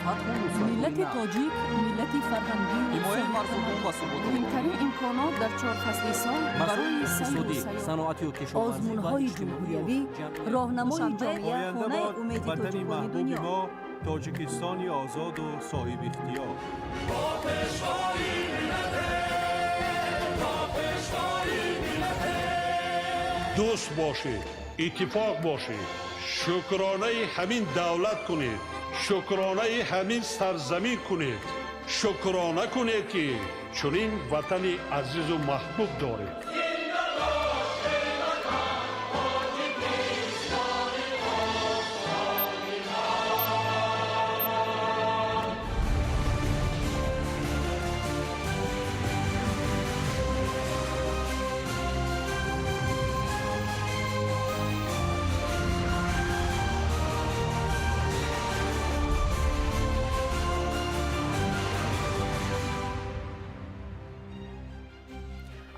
Фатҳу нусратҳои Миллати нав. тоҷик миллати фарҳангӣ. Ҳимояи марзубум ва суботу Муҳимтарин имконот дар чор фасли сол масоили барои сайру иқтисодӣ, сайёҳат. саноатию кишоварзӣ ва Озмунҳои иҷтимоию ҷумҳуриявӣ, ҷамъиятӣ. роҳнамои Душанбе, ҷомеа, Оянда хонаи бод умеди ватани тоҷикони маҳбуби дунё. мо, Тоҷикистони озоду соҳибихтиёр. Дӯст бошед, иттифоқ бошед, шукронаи ҳамин давлат кунед, шукронаи ҳамин сарзамин кунед, шукрона кунед, ки чунин ватани азизу маҳбуб доред.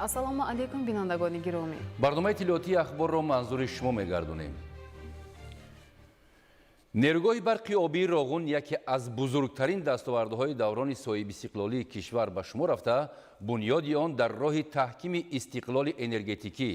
Ассалому алайкум, бинандагони гиромӣ. Барномаи иттилоотии Ахборро манзури шумо мегардонем. Нерӯгоҳи барқи обии Роғун яке аз бузургтарин дастовардҳои даврони соҳибистиқлолии кишвар ба шумор рафта, бунёди он дар роҳи таҳкими истиқлоли энергетикӣ,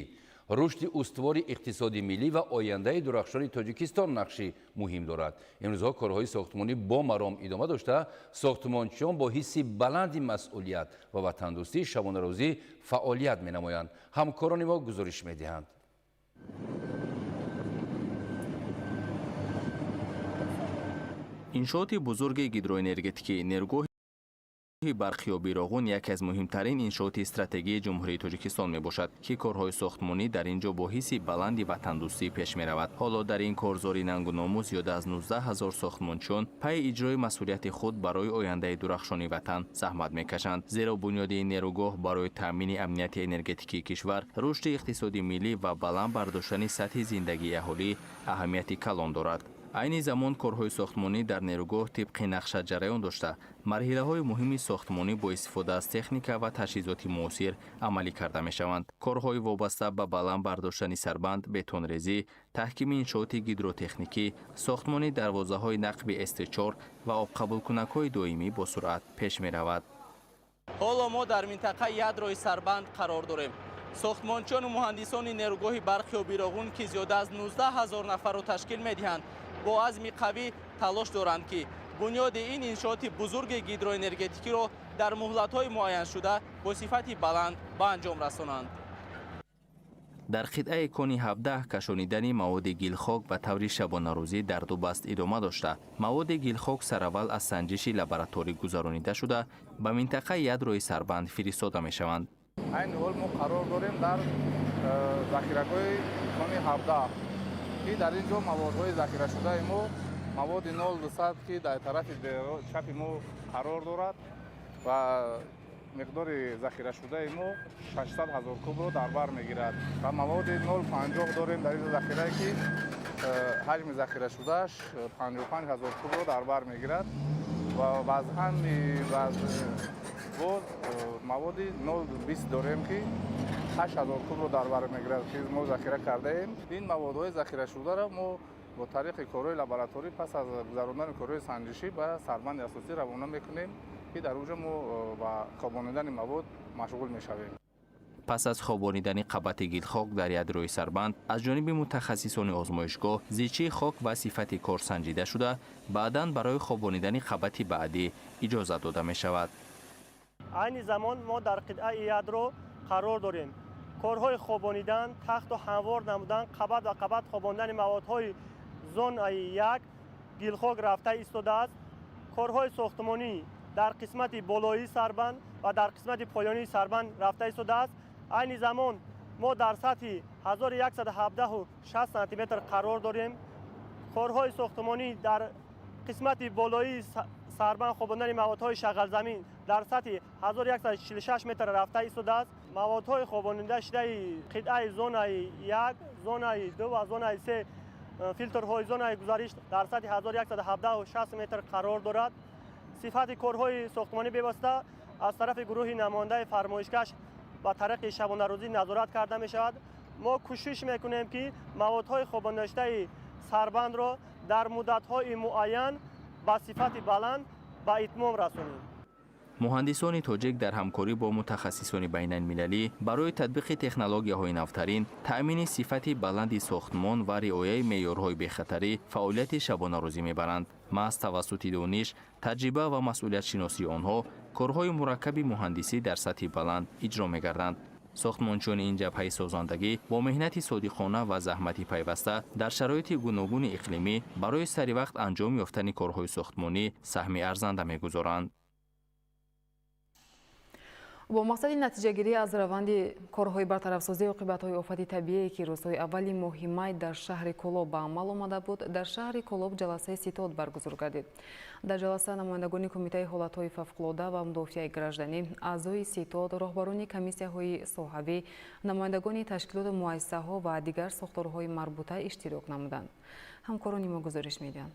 рушди устувори иқтисоди миллӣ ва ояндаи дурахшони Тоҷикистон нақши муҳим дорад. Имрӯзҳо корҳои сохтмонӣ бо маром идома дошта, сохтмончиён бо ҳисси баланди масъулият ва ватандӯстӣ шабонарӯзӣ фаъолият менамоянд. Ҳамкорони мо гузориш медиҳанд. Иншооти бузурги гидроэнергетикӣ, нерӯгоҳи барқи оби Роғун, яке аз муҳимтарин иншооти стратегии Ҷумҳурии Тоҷикистон мебошад, ки корҳои сохтмонӣ дар ин ҷо бо ҳисси баланди ватандӯстӣ пеш меравад. Ҳоло дар ин корзори нангу номус зиёда аз 19 ҳазор сохтмончиён пайи иҷрои масъулияти худ барои ояндаи дурахшони ватан заҳмат мекашанд, зеро бунёди ин нерӯгоҳ барои таъмини амнияти энергетикии кишвар, рушди иқтисоди миллӣ ва баланд бардоштани сатҳи зиндагии аҳолӣ аҳамияти калон дорад. Айни замон корҳои сохтмонӣ дар нерӯгоҳ тибқи нақша ҷараён дошта, марҳилаҳои муҳими сохтмонӣ бо истифода аз техника ва таҷҳизоти муосир амалӣ карда мешаванд. Корҳои вобаста ба баланд бардоштани сарбанд, бетонрезӣ, таҳкими иншооти гидротехникӣ, сохтмони дарвозаҳои нақби СТ4 ва обқабулкунакҳои доимӣ бо суръат пеш меравад. Ҳоло мо дар минтақаи ядрои сарбанд қарор дорем. Сохтмончиёну муҳандисони нерӯгоҳи барқи оби Роғун, ки зиёда аз 19 ҳазор нафарро ташкил медиҳанд, бо азми қавӣ талош доранд, ки бунёди ин иншооти бузурги гидроэнергетикиро дар муҳлатҳои муайяншуда бо сифати баланд ба анҷом расонанд. Дар қитъаи кони 17 кашонидани маводи гилхок ба таври шабонарӯзӣ дар ду баст идома дошта, маводи гилхок сараввал аз санҷиши лабораторӣ гузаронида шуда, ба минтақаи ядрои сарбанд фиристода мешаванд. Айни ҳол мо қарор дорем дар захирагоҳи кони 17, ки дар ин ҷо маводҳои захирашудаи мо, маводи 0200, ки дар тарафи чапи мо қарор дорад ва миқдори захирашудаи мо 600 ҳазор кубро дар бар мегирад, ва маводи 050 дорем дар ин захирае, ки ҳаҷми захирашудааш 55 ҳазор кубро дар бар мегирад, ва аз ҳами боз маводи 020 дорем, ки 8 ҳазор кубро дар бар мегирад, ки мо захира кардаем. Ин маводҳои захирашударо мо бо тариқи корҳои лабораторӣ пас аз гузарондани корҳои санҷишӣ ба сарбанди асосӣ равона мекунем, ки дар он ҷо мо ба хобонидани мавод машғул мешавем. Пас аз хобонидани қабати гилхок дар ядрои сарбанд аз ҷониби мутахассисони озмоишгоҳ зичии хок ва сифати кор санҷида шуда, баъдан барои хобонидани қабати баъдӣ иҷозат дода мешавад. Айни замон мо дар қитъаи ядро қарор дорем. Корҳои хобонидан, тахту ҳамвор намудан, қабат ва қабат хобондани маводҳои зонаи як гилхок рафта истодааст. Корҳои сохтмонӣ дар қисмати болоии сарбанд ва дар қисмати поёнии сарбанд рафта истодааст. Айни замон мо дар сатҳи 1117,6 сантиметр қарор дорем. Корҳои сохтмонӣ дар қисмати болоии сарбанд, хобондани маводҳои шағалзамин дар сатҳи 1146 метр рафта истодааст. Маводҳои хобонида шудаи қитъаи зонаи як, зонаи ду ва зонаи се, филтрҳои зонаи гузариш дар сатҳи 1117,6 метр қарор дорад. Сифати корҳои сохтмонӣ бевосита аз тарафи гурӯҳи намояндаи фармоишкаш ба тариқи шабонарӯзӣ назорат карда мешавад. Мо кӯшиш мекунем, ки маводҳои хобондашудаи сарбандро дар муддатҳои муайян ба сифати баланд ба итмом расонем. Муҳандисони тоҷик дар ҳамкорӣ бо мутахассисони байналмилалӣ барои татбиқи технологияҳои навтарин, таъмини сифати баланди сохтмон ва риояи меъёрҳои бехатарӣ фаъолияти шабонарӯзӣ мебаранд. Маҳз тавассути дониш, таҷриба ва масъулиятшиносии онҳо корҳои мураккаби муҳандисӣ дар сатҳи баланд иҷро мегарданд. Сохтмончиёни ин ҷабҳаи созандагӣ бо меҳнати содиқона ва заҳмати пайваста дар шароити гуногуни иқлимӣ барои саривақт анҷом ёфтани корҳои сохтмонӣ саҳми арзанда мегузоранд. Бо мақсади натиҷагирӣ аз раванди корҳои бартарафсозии оқибатҳои офати табиие, ки рӯзҳои аввали моҳи май дар шаҳри Кӯлоб ба амал омада буд, дар шаҳри Кӯлоб ҷаласаи ситод баргузор гардид. Дар ҷаласа намояндагони Кумитаи ҳолатҳои фавқулода ва мудофиаи гражданӣ, аъзои ситод, роҳбарони комиссияҳои соҳавӣ, намояндагони ташкилоту муассисаҳо ва дигар сохторҳои марбута иштирок намуданд. Ҳамкорони мо гузориш медиҳанд.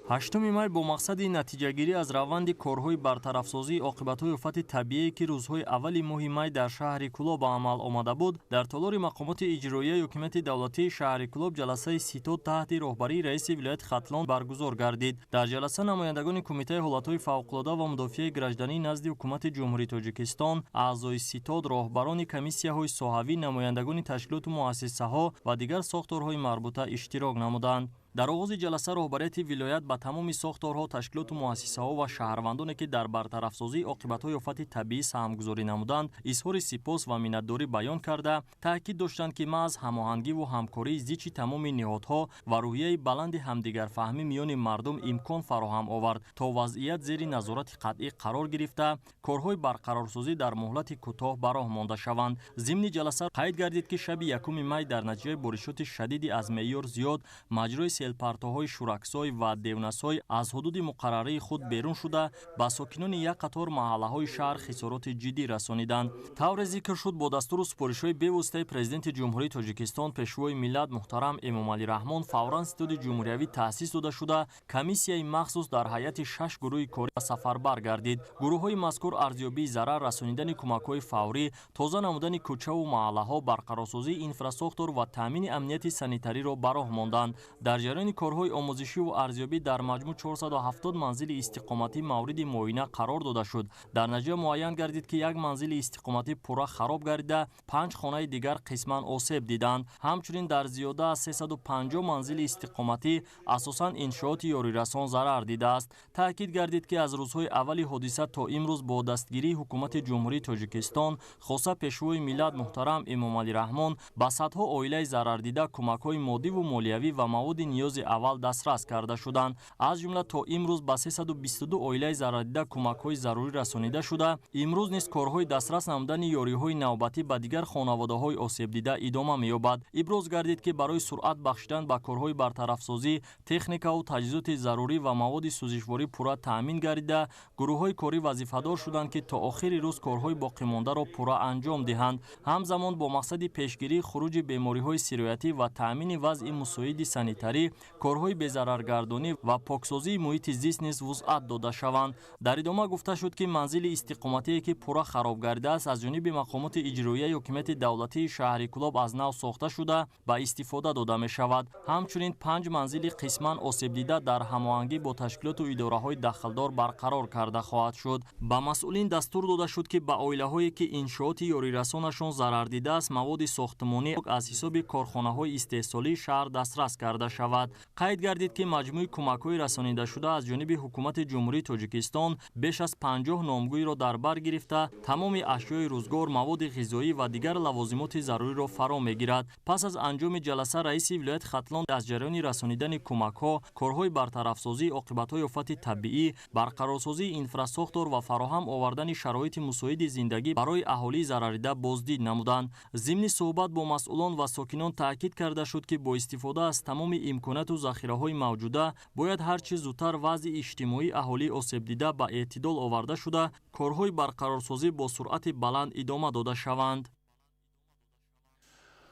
8 май бо мақсади натиҷагирӣ аз раванди корҳои бартарафсозии оқибатҳои офати табиие, ки рӯзҳои аввали моҳи май дар шаҳри Кӯлоб ба амал омада буд, дар толори мақомоти иҷроияи ҳукумати давлатии шаҳри Кӯлоб ҷаласаи ситод таҳти роҳбарии раиси вилояти Хатлон баргузор гардид. Дар ҷаласа намояндагони Кумитаи ҳолатҳои фавқулода ва мудофиаи гражданӣ назди ҳукумати Ҷумҳурии Тоҷикистон, аъзои ситод, роҳбарони комиссияҳои соҳавӣ, намояндагони ташкилоту муассисаҳо ва дигар сохторҳои марбута иштирок намуданд. Дар оғози ҷаласа роҳбарияти вилоят ба тамоми сохторҳо, ташкилоту муассисаҳо ва шаҳрвандоне, ки дар бартарафсозии оқибатҳои офати табиӣ саҳмгузорӣ намуданд, изҳори сипос ва миннатдорӣ баён карда, таъкид доштанд, ки маҳз ҳамоҳангиву ҳамкории зичи тамоми ниҳодҳо ва рӯҳияи баланди ҳамдигарфаҳмӣ миёни мардум имкон фароҳам овард, то вазъият зери назорати қатъӣ қарор гирифта, корҳои барқарорсозӣ дар муҳлати кӯтоҳ ба роҳ монда шаванд. Зимни ҷаласа қайд гардид, ки шаби 1 май дар натиҷаи боришоти шадиди аз меъёр зиёд маҷрои селпартоҳои Шураксой ва Девнасой аз ҳудуди муқаррарии худ берун шуда, ба сокинони як қатор маҳаллаҳои шаҳр хисороти ҷиддӣ расониданд. Тавре зикр шуд, бо дастуру супоришҳои бевоситаи Президенти Ҷумҳурии Тоҷикистон, Пешвои миллат муҳтарам Эмомалӣ Раҳмон фавран ситоди ҷумҳуриявӣ таъсис дода шуда, комиссияи махсус дар ҳайати 6 гурӯҳи корӣ сафарбар гардид. Гурӯҳҳои мазкур арзёбии зарар, расонидани кӯмакҳои фаврӣ, тоза намудани кӯчаву маҳаллаҳо, барқарорсозии инфрасохтор ва таъмини амнияти санитариро ба роҳ монданд. Дар ҷараёни корҳои омӯзишиву арзёбӣ дар маҷмӯъ 470 манзили истиқоматӣ мавриди муоина қарор дода шуд. Дар натиҷа муайян гардид, ки як манзили истиқоматӣ пурра хароб гардида, 5 хонаи дигар қисман осеб диданд. Ҳамчунин дар зиёда аз 350 манзили истиқоматӣ асосан иншооти ёрирасон зарар дидааст. Таъкид гардид, ки аз рӯзҳои аввали ҳодиса то имрӯз бо дастгирии ҳукумати Ҷумҳурии Тоҷикистон, хоса Пешвои миллат муҳтарам Эмомалӣ Раҳмон, ба садҳо оилаи зарардида кӯмакҳои моддиву молиявӣ ва маводи ниёзи аввал дастрас карда шуданд. Аз ҷумла то имрӯз ба 322 оилаи зарардида кӯмакҳои зарурӣ расонида шуда, имрӯз низ корҳои дастрас намудани ёриҳои навбатӣ ба дигар хонаводаҳои осебдида идома меёбад. Иброз гардид, ки барои суръат бахшидан ба корҳои бартарафсозӣ, техникаву таҷҳизоти зарурӣ ва маводи сӯзишворӣ пурра таъмин гардида, гурӯҳҳои корӣ вазифадор шуданд, ки то охири рӯз корҳои боқимондаро пурра анҷом диҳанд. Ҳамзамон бо мақсади пешгирии хуруҷи бемориҳои сироятӣ ва таъмини вазъи мусоиди санитарӣ, корҳои безараргардонӣ ва поксозии муҳити зист низ вусъат дода шаванд. Дар идома гуфта шуд, ки манзили истиқоматие, ки пурра хароб гардидааст, аз ҷониби мақомоти иҷроияи ҳукумати давлатии шаҳри Кӯлоб аз нав сохта шуда, ба истифода дода мешавад. Ҳамчунин 5 манзили қисман осебдида дар ҳамоҳангӣ бо ташкилоту идораҳои дахлдор барқарор карда хоҳад шуд. Ба масъулин дастур дода шуд, ки ба оилаҳое, ки иншооти ёрирасонашон зарар дидааст, маводи сохтмонӣ аз ҳисоби корхонаҳои истеҳсолии шаҳр дастрас карда шавад. Қайд гардид, ки маҷмӯи кӯмакҳои расонидашуда аз ҷониби ҳукумати Ҷумҳурии Тоҷикистон беш аз 50 номгӯйро дар бар гирифта, тамоми ашёи рӯзгор, маводи ғизоӣ ва дигар лавозимоти заруриро фаро мегирад. Пас аз анҷоми ҷаласа раиси вилояти Хатлон аз ҷараёни расонидани кӯмакҳо, корҳои бартарафсозии оқибатҳои офати табиӣ, барқарорсозии инфрасохтор ва фароҳам овардани шароити мусоиди зиндагӣ барои аҳолии зарардида боздид намуданд. Зимни суҳбат бо масъулон ва сокинон таъкид карда шуд, ки бо истифода аз тамоми имконияту захираҳои мавҷуда бояд ҳарчи зудтар вазъи иҷтимоии аҳолии осебдида ба эътидол оварда шуда, корҳои барқарорсозӣ бо суръати баланд идома дода шаванд.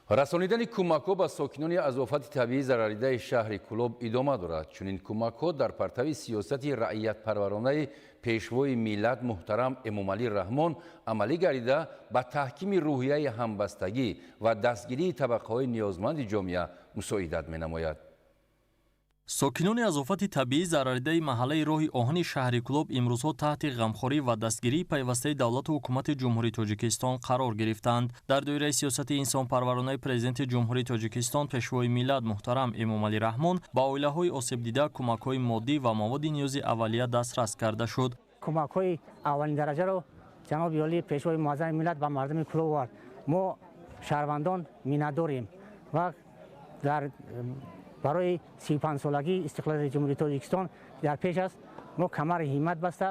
Расонидани кӯмакҳо ба сокинони аз офати табиӣ зарарридаи шаҳри Кӯлоб идома дорад. Чунин кӯмакҳо дар партави сиёсати раиятпарваронаи Пешвои миллат муҳтарам Эмомалӣ Раҳмон амалӣ гардида, ба таҳкими рӯҳияи ҳамбастагӣ ва дастгирии табақаҳои ниёзманди ҷомеа мусоидат менамояд. Сокинони аз офати табиӣ зарарридаи маҳаллаи роҳи оҳани шаҳри Кӯлоб имрӯзҳо таҳти ғамхорӣ ва дастгирии пайвастаи давлату ҳукумати Ҷумҳурии Тоҷикистон қарор гирифтанд. Дар доираи сиёсати инсонпарваронаи Президенти Ҷумҳурии Тоҷикистон, Пешвои миллат муҳтарам Эмомалӣ Раҳмон ба оилаҳои осебдида кӯмакҳои моддӣ ва маводи ниёзи аввалия дастрас карда шуд. Кӯмакҳои аввалин дараҷаро ҷаноби олӣ, Пешвои муаззами миллат ба мардуми Кӯлоб овард. Мо шаҳрвандон миннатдорем ва дар барои 35-солагии истиқлолияти Ҷумҳурии Тоҷикистон дар пеш аст, мо камари ҳиммат баста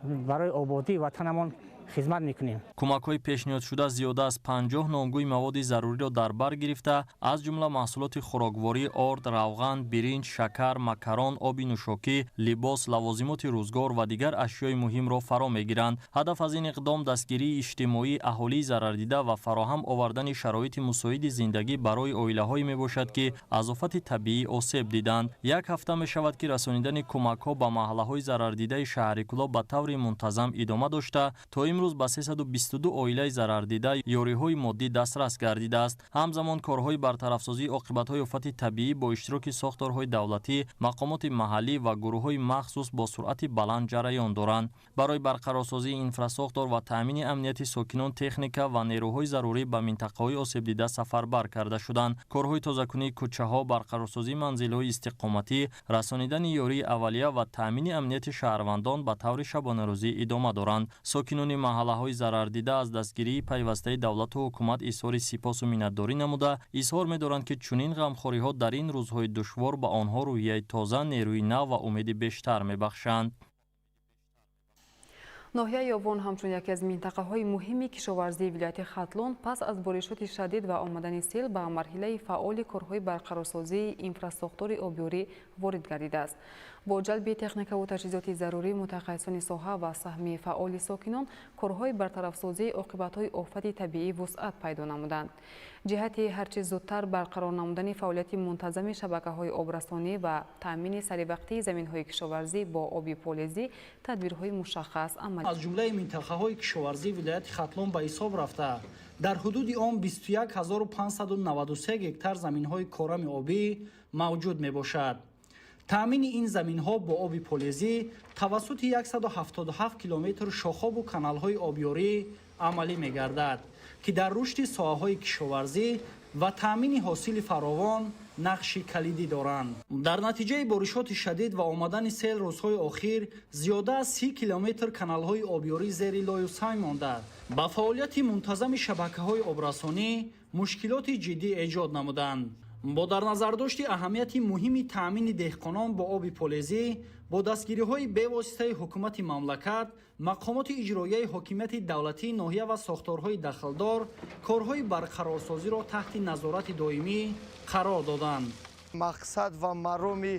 барои ободии ватанамон хизмат мекунем. Кӯмакҳои пешниҳодшуда зиёда аз 50 номгӯи маводи заруриро дар бар гирифта, аз ҷумла маҳсулоти хӯрокворӣ, орд, равған, биринҷ, шакар, макарон, оби нӯшокӣ, либос, лавозимоти рӯзгор ва дигар ашёи муҳимро фаро мегиранд. Ҳадаф аз ин иқдом дастгирии иҷтимоии аҳолии зарардида ва фароҳам овардани шароити мусоиди зиндагӣ барои оилаҳое мебошад, ки аз офати табиӣ осеб диданд. Як ҳафта мешавад, ки расонидани кӯмакҳо ба маҳаллаҳои зарардидаи шаҳри Кӯлоб ба таври мунтазам идома дошта, то имрӯз ба 322 оилаи зарардида ёриҳои моддӣ дастрас гардидааст. Ҳамзамон корҳои бартарафсозии оқибатҳои офати табиӣ бо иштироки сохторҳои давлатӣ, мақомоти маҳаллӣ ва гурӯҳҳои махсус бо суръати баланд ҷараён доранд. Барои барқарорсозии инфрасохтор ва таъмини амнияти сокинон техника ва нерӯҳои зарурӣ ба минтақаҳои осебдида сафарбар карда шуданд. Корҳои тозакунии кӯчаҳо, барқарорсозии манзилҳои истиқоматӣ, расонидани ёрии аввалия ва таъмини амнияти шаҳрвандон ба таври шабонарӯзӣ идома доранд. Сокинони маҳаллаҳои зарардида аз дастгирии пайвастаи давлату ҳукумат изҳори сипосу миннатдорӣ намуда, изҳор медоранд, ки чунин ғамхориҳо дар ин рӯзҳои душвор ба онҳо рӯҳияи тоза, нерӯи нав ва умеди бештар мебахшанд. Ноҳияи Ёвон ҳамчун яке аз минтақаҳои муҳими кишоварзии вилояти Хатлон пас аз боришоти шадид ва омадани сел ба марҳилаи фаъоли корҳои барқарорсозии инфрасохтори обёрӣ ворид гардидааст. Бо ҷалби техникаву таҷҳизоти зарурӣ, мутахассисони соҳа ва саҳми фаъоли сокинон корҳои бартарафсозии оқибатҳои офати табиӣ вусъат пайдо намуданд. Ҷиҳати ҳарчи зудтар барқарор намудани фаъолияти мунтазами шабакаҳои обрасонӣ ва таъмини саривақтии заминҳои кишоварзӣ бо оби полезӣ тадбирҳои мушаххас амалӣ. Аз ҷумлаи минтақаҳои кишоварзии вилояти Хатлон ба ҳисоб рафта, дар ҳудуди он 21 593 гектар заминҳои корами обӣ мавҷуд мебошад. Таъмини ин заминҳо бо оби полезӣ тавассути 177 километр шохобу каналҳои обёрӣ амалӣ мегардад, ки дар рушди соҳаҳои кишоварзӣ ва таъмини ҳосили фаровон нақши калидӣ доранд. Дар натиҷаи боришоти шадид ва омадани сел рӯзҳои охир зиёда аз 30 километр каналҳои обёрӣ зери лою санг монда, ба фаъолияти мунтазами шабакаҳои обрасонӣ мушкилоти ҷиддӣ эҷод намуданд. Бо дар назардошти аҳамияти муҳими таъмини деҳқонон бо оби полезӣ, бо дастгириҳои бевоситаи ҳукумати мамлакат, мақомоти иҷроияи ҳокимияти давлатии ноҳия ва сохторҳои дахлдор корҳои барқарорсозиро таҳти назорати доимӣ қарор доданд. Мақсад ва мароми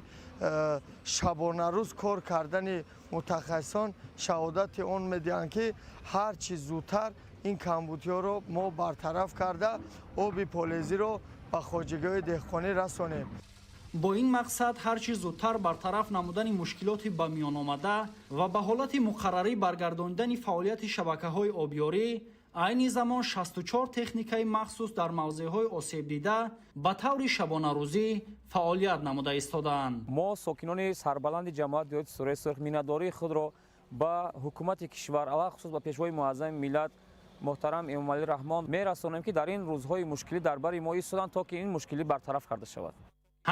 шабонарӯз кор кардани мутахассисон шаҳодати он медиҳанд, ки ҳар чӣ зудтар ин камбудиҳоро мо бартараф карда, оби полезиро ба хоҷагиҳои деҳқонӣ расонем. Бо ин мақсад ҳар чӣ зудтар бартараф намудани мушкилоти ба миён омада ва ба ҳолати муқаррарӣ баргардонидани фаъолияти шабакаҳои обёрӣ, айни замон 64 техникаи махсус дар мавзеъҳои осебдида ба таври шабонарӯзӣ фаъолият намуда истодаанд. Мо, сокинони сарбаланди ҷамоат деҳоти Сураи Сурх, миннатдории худро ба ҳукумати кишвар, алахусус ба Пешвои муаззами миллат муҳтарам Эмомалӣ Раҳмон мерасонем, ки дар ин рӯзҳои мушкилӣ дар бари мо истоданд, то ки ин мушкилӣ бартараф карда шавад.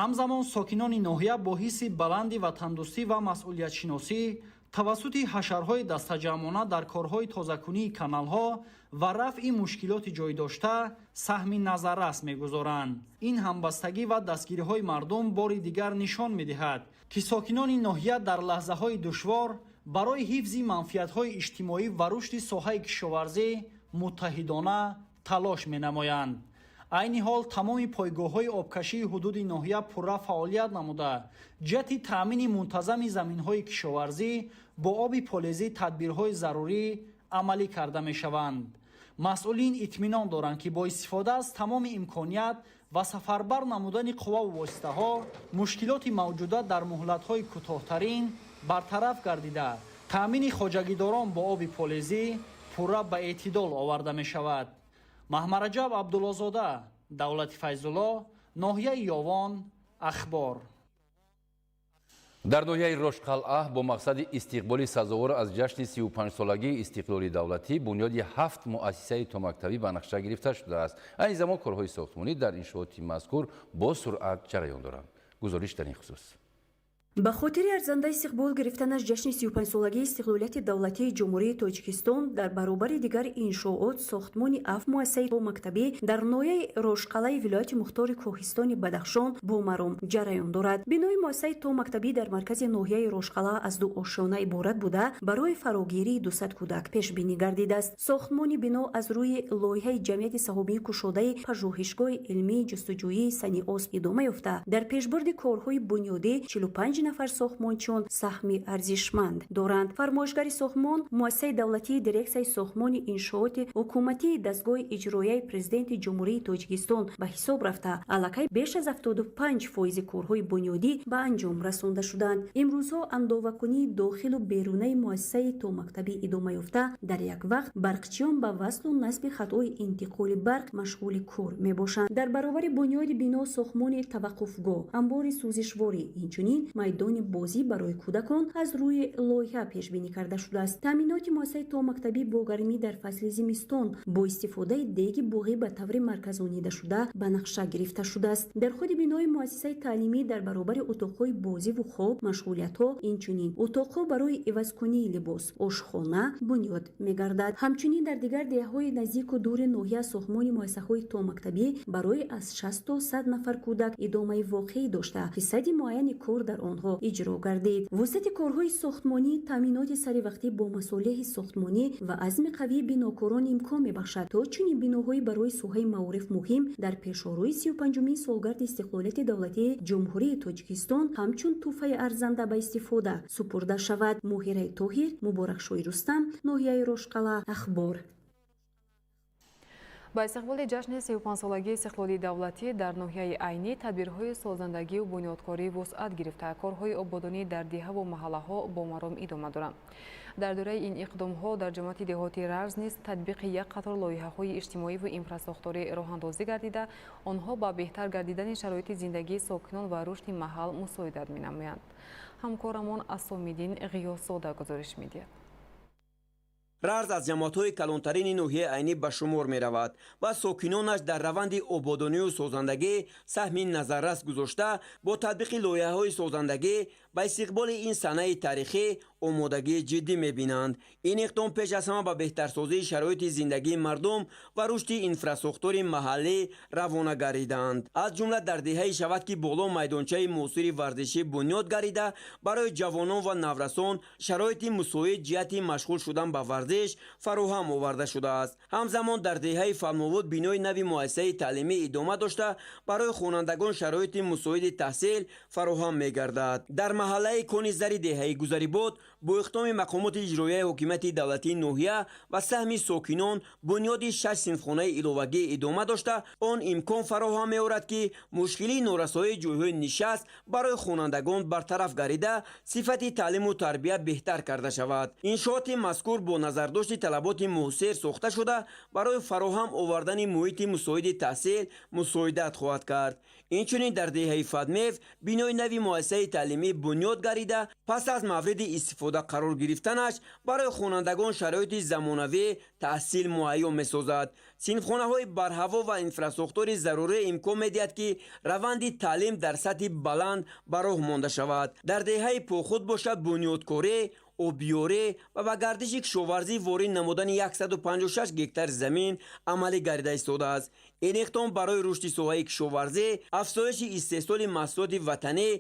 Ҳамзамон сокинони ноҳия бо ҳисси баланди ватандӯстӣ ва масъулиятшиносӣ тавассути ҳашарҳои дастаҷамъона дар корҳои тозакунии каналҳо ва рафъи мушкилоти ҷойдошта саҳми назаррас мегузоранд. Ин ҳамбастагӣ ва дастгириҳои мардум бори дигар нишон медиҳад, ки сокинони ноҳия дар лаҳзаҳои душвор барои ҳифзи манфиатҳои иҷтимоӣ ва рушди соҳаи кишоварзӣ муттаҳидона талош менамоянд. Айни ҳол тамоми пойгоҳҳои обкашии ҳудуди ноҳия пурра фаъолият намуда, ҷиҳати таъмини мунтазами заминҳои кишоварзӣ бо оби полезӣ тадбирҳои зарурӣ амалӣ карда мешаванд. Масъулин итминон доранд, ки бо истифода аз тамоми имконият ва сафарбар намудани қувваву воситаҳо мушкилоти мавҷуда дар муҳлатҳои кӯтоҳтарин бартараф гардида, таъмини хоҷагидорон бо оби полезӣ пурра ба эътидол оварда мешавад. Маҳмараҷаб Абдуллозода, Давлати Файзулло, ноҳияи Ёвон, Ахбор. Дар ноҳияи Рошқалъа бо мақсади истиқболи сазовор аз ҷашни 35-солагии истиқлоли давлатӣ бунёди ҳафт муассисаи томактабӣ ба нақша гирифта шудааст. Айни замон корҳои сохтмонӣ дар иншооти мазкур бо суръат ҷараён доранд. Гузориш дар ин хусус. Ба хотири арзанда истиқбол гирифтан аз ҷашни 35-солагии истиқлолияти давлатии Ҷумҳурии Тоҷикистон, дар баробари дигар иншоот, сохтмони ҳафт муассисаи томактабӣ дар ноҳияи Рошқалъаи вилояти мухтори Кӯҳистони Бадахшон бо маром ҷараён дорад. Бинои муассисаи томактабӣ дар маркази ноҳияи Рошқалъа аз ду ошёна иборат буда, барои фарогирии 200 кӯдак пешбинӣ гардидааст. Сохтмони бино аз рӯи лоиҳаи ҷамъияти саҳомии кушодаи Пажӯҳишгоҳи илмии ҷустуҷӯии Саниос идома ёфта, дар пешбурди корҳои бунёдӣ 45 нафар сохтмончиён саҳми арзишманд доранд. Фармоишгари сохтмон муассисаи давлатии дирексияи сохтмони иншооти ҳукуматии дастгоҳи иҷроияи Президенти Ҷумҳурии Тоҷикистон ба ҳисоб рафта, аллакай беш аз 75% корҳои бунёдӣ ба анҷом расонда шуданд. Имрӯзҳо андовакунии дохилу берунаи муассисаи томактабӣ идома ёфта, дар як вақт барқчиён ба васлу насби хатҳои интиқоли барқ машғули кор мебошанд. Дар баробари бунёди бино, сохтмони таваққуфгоҳ, амбори сӯзишворӣ, инчунин майдони бозӣ барои кӯдакон аз рӯи лоиҳа пешбинӣ карда шудааст. Таъминоти муассисаи томактабӣ бо гармӣ дар фасли зимистон бо истифодаи деги буғӣ ба таври марказонидашуда ба нақша гирифта шудааст. Дар худи бинои муассисаи таълимӣ дар баробари утоқҳои бозиву хоб, машғулиятҳо, инчунин утоқҳо барои ивазкунии либос, ошхона бунёд мегардад. Ҳамчунин дар дигар деҳаҳои наздику дури ноҳия сохтмони муассисаҳои томактабӣ барои аз 60 то 100 нафар кӯдак идомаи воқеӣ дошта, фисади муайяни кор дар онҳо иҷро гардид. Вусъати корҳои сохтмонӣ, таъминоти саривақтӣ бо масолеҳи сохтмонӣ ва азми қавии бинокорон имкон мебахшад, то чунин биноҳои барои соҳаи маориф муҳим дар пешорои 35-умин солгарди истиқлолияти давлатии Ҷумҳурии Тоҷикистон ҳамчун тӯҳфаи арзанда ба истифода супурда шавад. Моҳираи Тоҳир, Муборакшоҳи Рустам, ноҳияи Рошқалъа, Ахбор. Ба истиқболи ҷашни 35-солагии истиқлоли давлатӣ дар ноҳияи Айнӣ тадбирҳои созандагию бунёдкорӣ вусъат гирифта, корҳои ободонӣ дар деҳаву маҳаллаҳо бо маром идома доранд. Дар доираи ин иқдомҳо дар ҷамоати деҳоти Рарз низ татбиқи як қатор лоиҳаҳои иҷтимоӣ инфрасохторӣ роҳандозӣ гардида, онҳо ба беҳтар гардидани шароити зиндагии сокинон ва рушди маҳал мусоидат менамоянд. Ҳамкорамон Асомиддин Ғиёсзода гузориш медиҳад. Рарз аз ҷамоатҳои калонтарини ноҳияи Айнӣ ба шумор меравад ва сокинонаш дар раванди ободонию созандагӣ саҳми назаррас гузошта, бо татбиқи лоиҳаҳои созандагӣ ба истиқболи ин санаи таърихӣ омодагии ҷиддӣ мебинанд. Ин иқдом пеш аз ҳама ба беҳтарсозии шароити зиндагии мардум ва рушди инфрасохтори маҳаллӣ равона гардиданд. Аз ҷумла дар деҳаи Шавад, ки боло майдончаи муосири варзишӣ бунёд гардида, барои ҷавонон ва наврасон шароити мусоид ҷиҳати машғул шудан ба варзиш фароҳам оварда шудааст. Ҳамзамон дар деҳаи Фалмовуд бинои нави муассисаи таълимӣ идома дошта, барои хонандагон шароити мусоиди таҳсил фароҳам мегардад. Дар маҳаллаи Кони Зари деҳаи Гузарибод бо иқдоми мақомоти иҷроияи ҳокимияти давлатии ноҳия ва саҳми сокинон бунёди шаш синфхонаи иловагӣ идома дошта, он имкон фароҳам меорад, ки мушкилии норасоии ҷойҳои нишаст барои хонандагон бартараф гардида, сифати таълиму тарбия беҳтар карда шавад. Иншооти мазкур бо назардошти талаботи муосир сохта шуда, барои фароҳам овардани муҳити мусоиди таҳсил мусоидат хоҳад кард. Инчунин дар деҳаи Фадмев бинои нави муассисаи таълимӣ бунёд гардида, пас аз мавриди истифода қарор гирифтанаш барои хонандагон шароити замонавӣ таҳсил муҳайё месозад. Синфхонаҳои барҳаво ва инфрасохтори зарурӣ имкон медиҳад, ки раванди таълим дар сатҳи баланд ба роҳ монда шавад. Дар деҳаи Похуд бошад, бунёдкорӣ, обёрӣ ва ба гардиши кишоварзӣ ворид намудани 156 гектар замин амалӣ гардида истодааст. Ин иқдом барои рушди соҳаи кишоварзӣ, афзоиши истеҳсоли маҳсулоти ватанӣ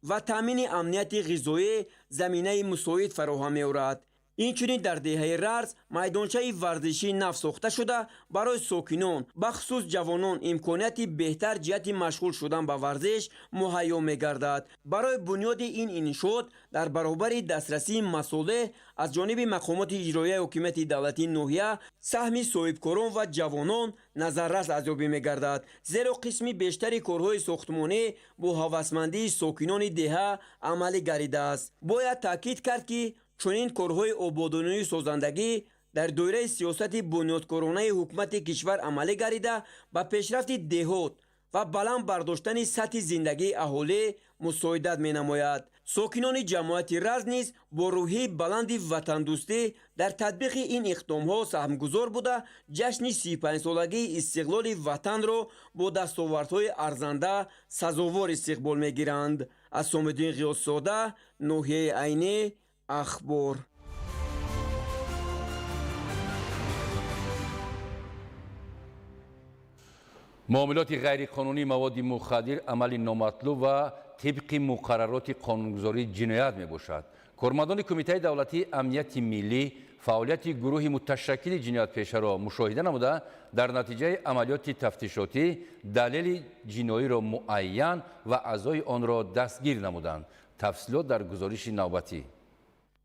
ва таъмини амнияти ғизоӣ заминаи мусоид фароҳам меорад. Инчунин дар деҳаи Рарз майдончаи варзишӣ нав сохта шуда, барои сокинон, бахусус ҷавонон, имконияти беҳтар ҷиҳати машғул шудан ба варзиш муҳайё мегардад. Барои бунёди ин иншоот дар баробари дастрасии масолеҳ аз ҷониби мақомоти иҷроияи ҳокимияти давлатии ноҳия, саҳми соҳибкорон ва ҷавонон назаррас арзёбӣ мегардад, зеро қисми бештари корҳои сохтмонӣ бо ҳавасмандии сокинони деҳа амалӣ гардидааст. Бояд таъкид кард, ки чунин корҳои ободонию созандагӣ дар доираи сиёсати бунёдкоронаи ҳукумати кишвар амалӣ гардида, ба пешрафти деҳот Ва баланд бардоштани сатҳи зиндагии аҳолӣ мусоидат менамояд. Сокинони ҷамоати Разм низ бо рӯҳияи баланди ватандӯстӣ дар татбиқи ин иқдомҳо саҳмгузор буда, ҷашни 35-солагии истиқлоли ватанро бо дастовардҳои арзанда сазовор истиқбол мегиранд. Асомиддин Ғиёсзода, ноҳияи Айнӣ, Ахбор. Муомилоти ғайриқонунии маводи мухаддир амали номатлуб ва тибқи муқаррароти қонунгузорӣ ҷиноят мебошад. Кормандони Кумитаи давлатии амнияти миллӣ фаъолияти гурӯҳи муташаккили ҷиноятпешаро мушоҳида намуда, дар натиҷаи амалиёти тафтишотӣ далели ҷиноиро муайян ва аъзои онро дастгир намуданд. Тафсилот дар гузориши навбатӣ.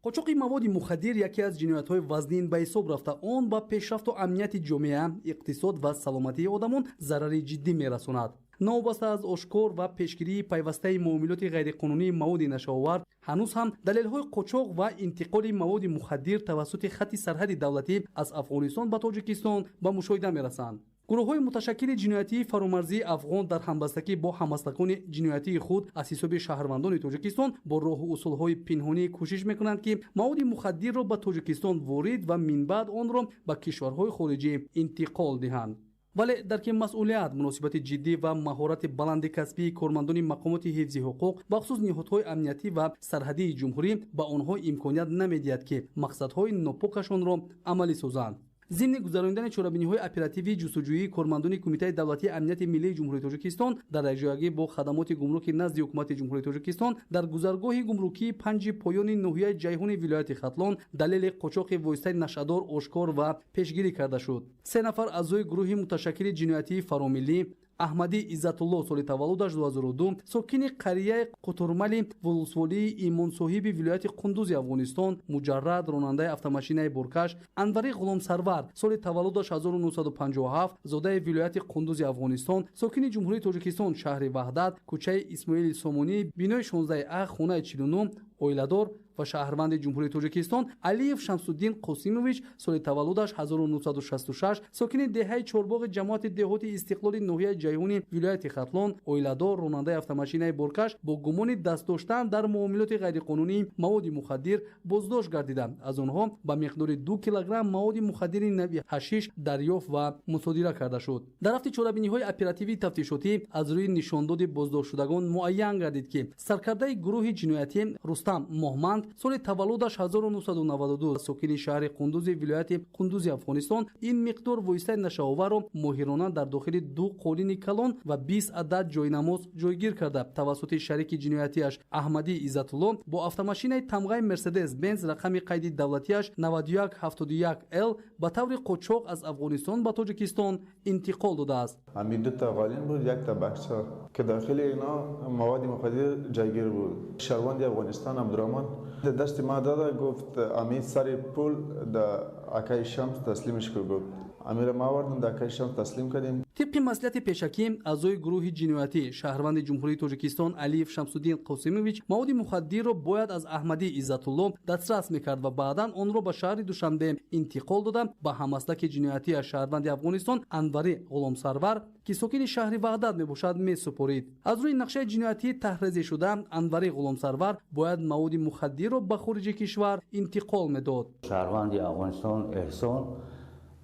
Қочоқи маводи мухаддир яке аз ҷиноятҳои вазнин ба ҳисоб рафта, он ба пешрафту амнияти ҷомеа, иқтисод ва саломатии одамон зарари ҷиддӣ мерасонад. Новобаста аз ошкор ва пешгирии пайвастаи муомилоти ғайриқонунии маводи нашаовар, ҳанӯз ҳам далелҳои қочоқ ва интиқоли маводи мухаддир тавассути хатти сарҳади давлатӣ аз Афғонистон ба Тоҷикистон ба мушоҳида мерасанд. Гурӯҳҳои муташаккили ҷиноятии фаромарзии афғон дар ҳамбастагӣ бо ҳамаслакони ҷиноятии худ аз ҳисоби шаҳрвандони Тоҷикистон бо роҳу усулҳои пинҳонӣ кӯшиш мекунанд, ки маводи мухаддирро ба Тоҷикистон ворид ва минбаъд онро ба кишварҳои хориҷӣ интиқол диҳанд. Вале дарки масъулият, муносибати ҷиддӣ ва маҳорати баланди касбии кормандони мақомоти ҳифзи ҳуқуқ, бахусус ниҳодҳои амниятӣ ва сарҳадии ҷумҳурӣ ба онҳо имконият намедиҳад, ки мақсадҳои нопокашонро амалӣ созанд. Зимни гузаронидани чорабиниҳои оперативии ҷустуҷӯии кормандони Кумитаи давлатии амнияти миллии Ҷумҳурии Тоҷикистон дар якҷоягӣ бо хадамоти гумруки назди ҳукумати Ҷумҳурии Тоҷикистон дар гузаргоҳи гумрукии Панҷи поёни ноҳияи Ҷайҳуни вилояти Хатлон далели қочоқи воситаи нашъадор ошкор ва пешгирӣ карда шуд. Се нафар аъзои гурӯҳи муташаккили ҷиноятии фаромиллӣ: Аҳмадӣ Иззатулло, соли таваллудаш 2002, сокини қарияи Қутурмали вулусволии Имонсоҳиби вилояти Қундузи Афғонистон, муҷаррад, ронандаи автомашинаи боркаш; Анвари Ғуломсарвар, соли таваллудаш 1957, зодаи вилояти Қундузи Афғонистон, сокини Ҷумҳурии Тоҷикистон, шаҳри Ваҳдат, кӯчаи Исмоили Сомонӣ, бинои 16 А, хонаи 49, оиладор ва шаҳрванди Ҷумҳурии Тоҷикистон; Алиев Шамсуддин Қосимович, соли таваллудаш 1966, сокини деҳаи Чорбоғи ҷамоати деҳоти Истиқлоли ноҳияи Ҷайҳуни вилояти Хатлон, оиладор, ронандаи автомашинаи боркаш бо гумони даст доштан дар муомилоти ғайриқонунии маводи мухаддир боздошт гардида, аз онҳо ба миқдори 2 килограмм маводи мухаддири нави ҳашиш дарёфт ва мусодира карда шуд. Дар рафти чорабиниҳои оперативии тафтишотӣ аз рӯи нишондоди боздоштшудагон муайян гардид, ки саркардаи гурӯҳи ҷиноятӣ Рустам Моҳманд, соли таваллудаш 1992, сокини шаҳри Қундузи вилояти Қундузи Афғонистон, ин миқдор воситаи нашаоварро моҳирона дар дохили ду қолини калон ва 20 адад ҷойнамоз ҷойгир карда, тавассути шарики ҷиноятиаш Аҳмадӣ Иззатулло бо автомашинаи тамғаи Мерседес Бенз рақами қайди давлатиаш 9171 Л ба таври қочоқ аз Афғонистон ба Тоҷикистон интиқол додааст. Ҳамин дута қолин буд, якта бакча, ки дохили ино маводи мухаддир ҷойгир буд. Шаҳрванди Афғонистон Абдурahмон дасти ма дада, гуфт амин сари пул да акаи Шамс таслимиш кун, гуфт. Амира ма овардам, да акаи Шамс таслим кардем. Тибқи маслиҳати пешакӣ аъзои гурӯҳи ҷиноятӣ шаҳрванди Ҷумҳурии Тоҷикистон Алиев Шамсуддин Қосимович маводи мухаддирро бояд аз Аҳмадӣ Иззатулло дастрас мекард ва баъдан онро ба шаҳри Душанбе интиқол дода, ба ҳамаслаки ҷиноятиаш шаҳрванди Афғонистон Анварӣ Ғуломсарвар, ки сокини шаҳри Ваҳдат мебошад, месупорид. Аз рӯи нақшаи ҷиноятии таҳрезишуда Анварӣ Ғуломсарвар бояд маводи мухаддирро ба хориҷи кишвар интиқол медод. Шаҳрванди Афғонистон Эҳсон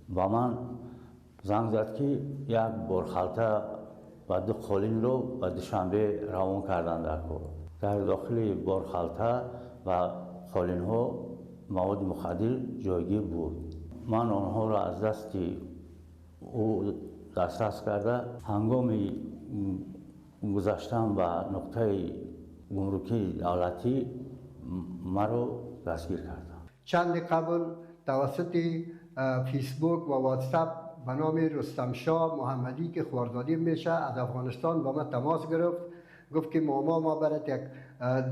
ба ман занг зад, ки як борхалта ва ду қолинро ба Душанбе равон карданд. Дар кор дар дохили борхалта ва қолинҳо маводи мухаддир ҷойгир буд. Ман онҳоро аз дасти ӯ дастрас карда, ҳангоми гузаштан ба нуқтаи гумрукии давлатӣ маро дастгир карданд. Чанде қабл тавассути фейсбук ва ватсап به نام رستم شاه محمدی که خواردادی میشه از افغانستان با من تماس گرفت، گفت که ماما ما برات یک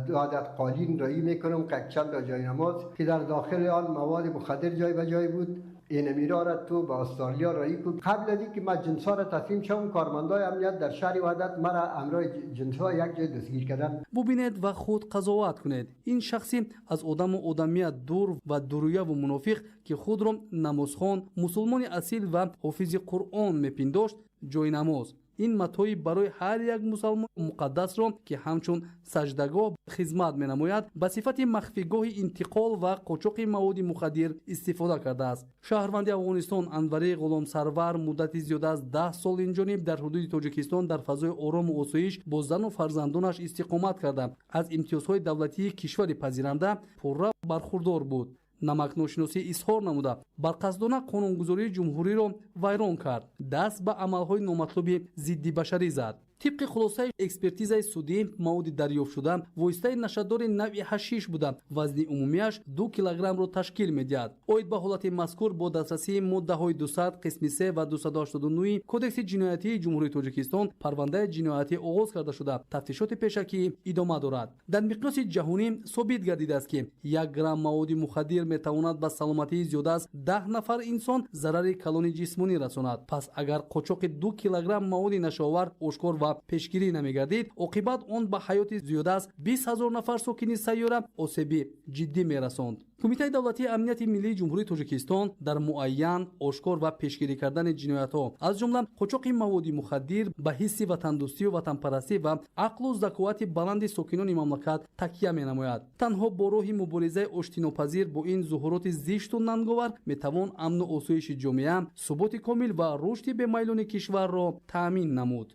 دو عدد قالین رایی میکنم که چند جای نماز که در داخل آن مواد مخدر جای به جای بود، این میرا را تو به استرالیا رایی کن. قبل از اینکه من جنس‌ها را تسلیم شوم، کارمندای امنیت در شهر وحدت مرا همراه جنس‌ها یک جای دستگیر کردند. ببینید و خود قضاوت کنید. این شخصی از آدم و آدمیت دور و درویه و منافق که خود را نمازخوان، مسلمان اصیل و حافظ قرآن میپنداشت، جای نماز Ин матои барои ҳар як мусалмон муқаддасро, ки ҳамчун саҷдагоҳ хизмат менамояд, ба сифати махфигоҳи интиқол ва қочоқи маводи мухаддир истифода кардааст. Шаҳрванди Афғонистон Анвари Ғуломсарвар муддати зиёда аз 10 сол инҷониб дар ҳудуди Тоҷикистон дар фазои орому осоиш бо зану фарзандонаш истиқомат карда, аз имтиёзҳои давлатии кишвари пазиранда пурра бархурдор буд. Намакношиносӣ изҳор намуда, барқасдона қонунгузории ҷумҳуриро вайрон кард, даст ба амалҳои номатлуби зиддибашарӣ зад. Тибқи хулосаи экспертизаи судӣ, маводи дарёфтшуда воситаи нашадори навъи ҳашиш буда, вазни умумиаш 2 килограммро ташкил медиҳад. Оид ба ҳолати мазкур бо дастрасии моддаҳои 200 қисми 3 ва 289 Кодекси ҷиноятии Ҷумҳурии Тоҷикистон парвандаи ҷиноятӣ оғоз карда шуда, тафтишоти пешакӣ идома дорад. Дар миқёси ҷаҳонӣ собит гардидааст, ки 1 грамм маводи мухаддир метавонад ба саломатии зиёда аз 10 нафар инсон зарари калони ҷисмонӣ расонад. Пас агар қочоқи 2 килограмм маводи нашаовар ошкор ва пешгирӣ намегардид, оқибат он ба ҳаёти зиёда аз 20 ҳазор нафар сокини сайёра осеби ҷиддӣ мерасонд. Кумитаи давлатии амнияти миллии Ҷумҳурии Тоҷикистон дар муайян, ошкор ва пешгирӣ кардани ҷиноятҳо, аз ҷумла қочоқи маводи мухаддир, ба ҳисси ватандӯстию ватанпарастӣ ва ақлу заковати баланди сокинони мамлакат такя менамояд. Танҳо бо роҳи муборизаи оштинопазир бо ин зуҳуроти зишту нанговар метавон амну осоиши ҷомеа, суботи комил ва рушди бемайлони кишварро таъмин намуд.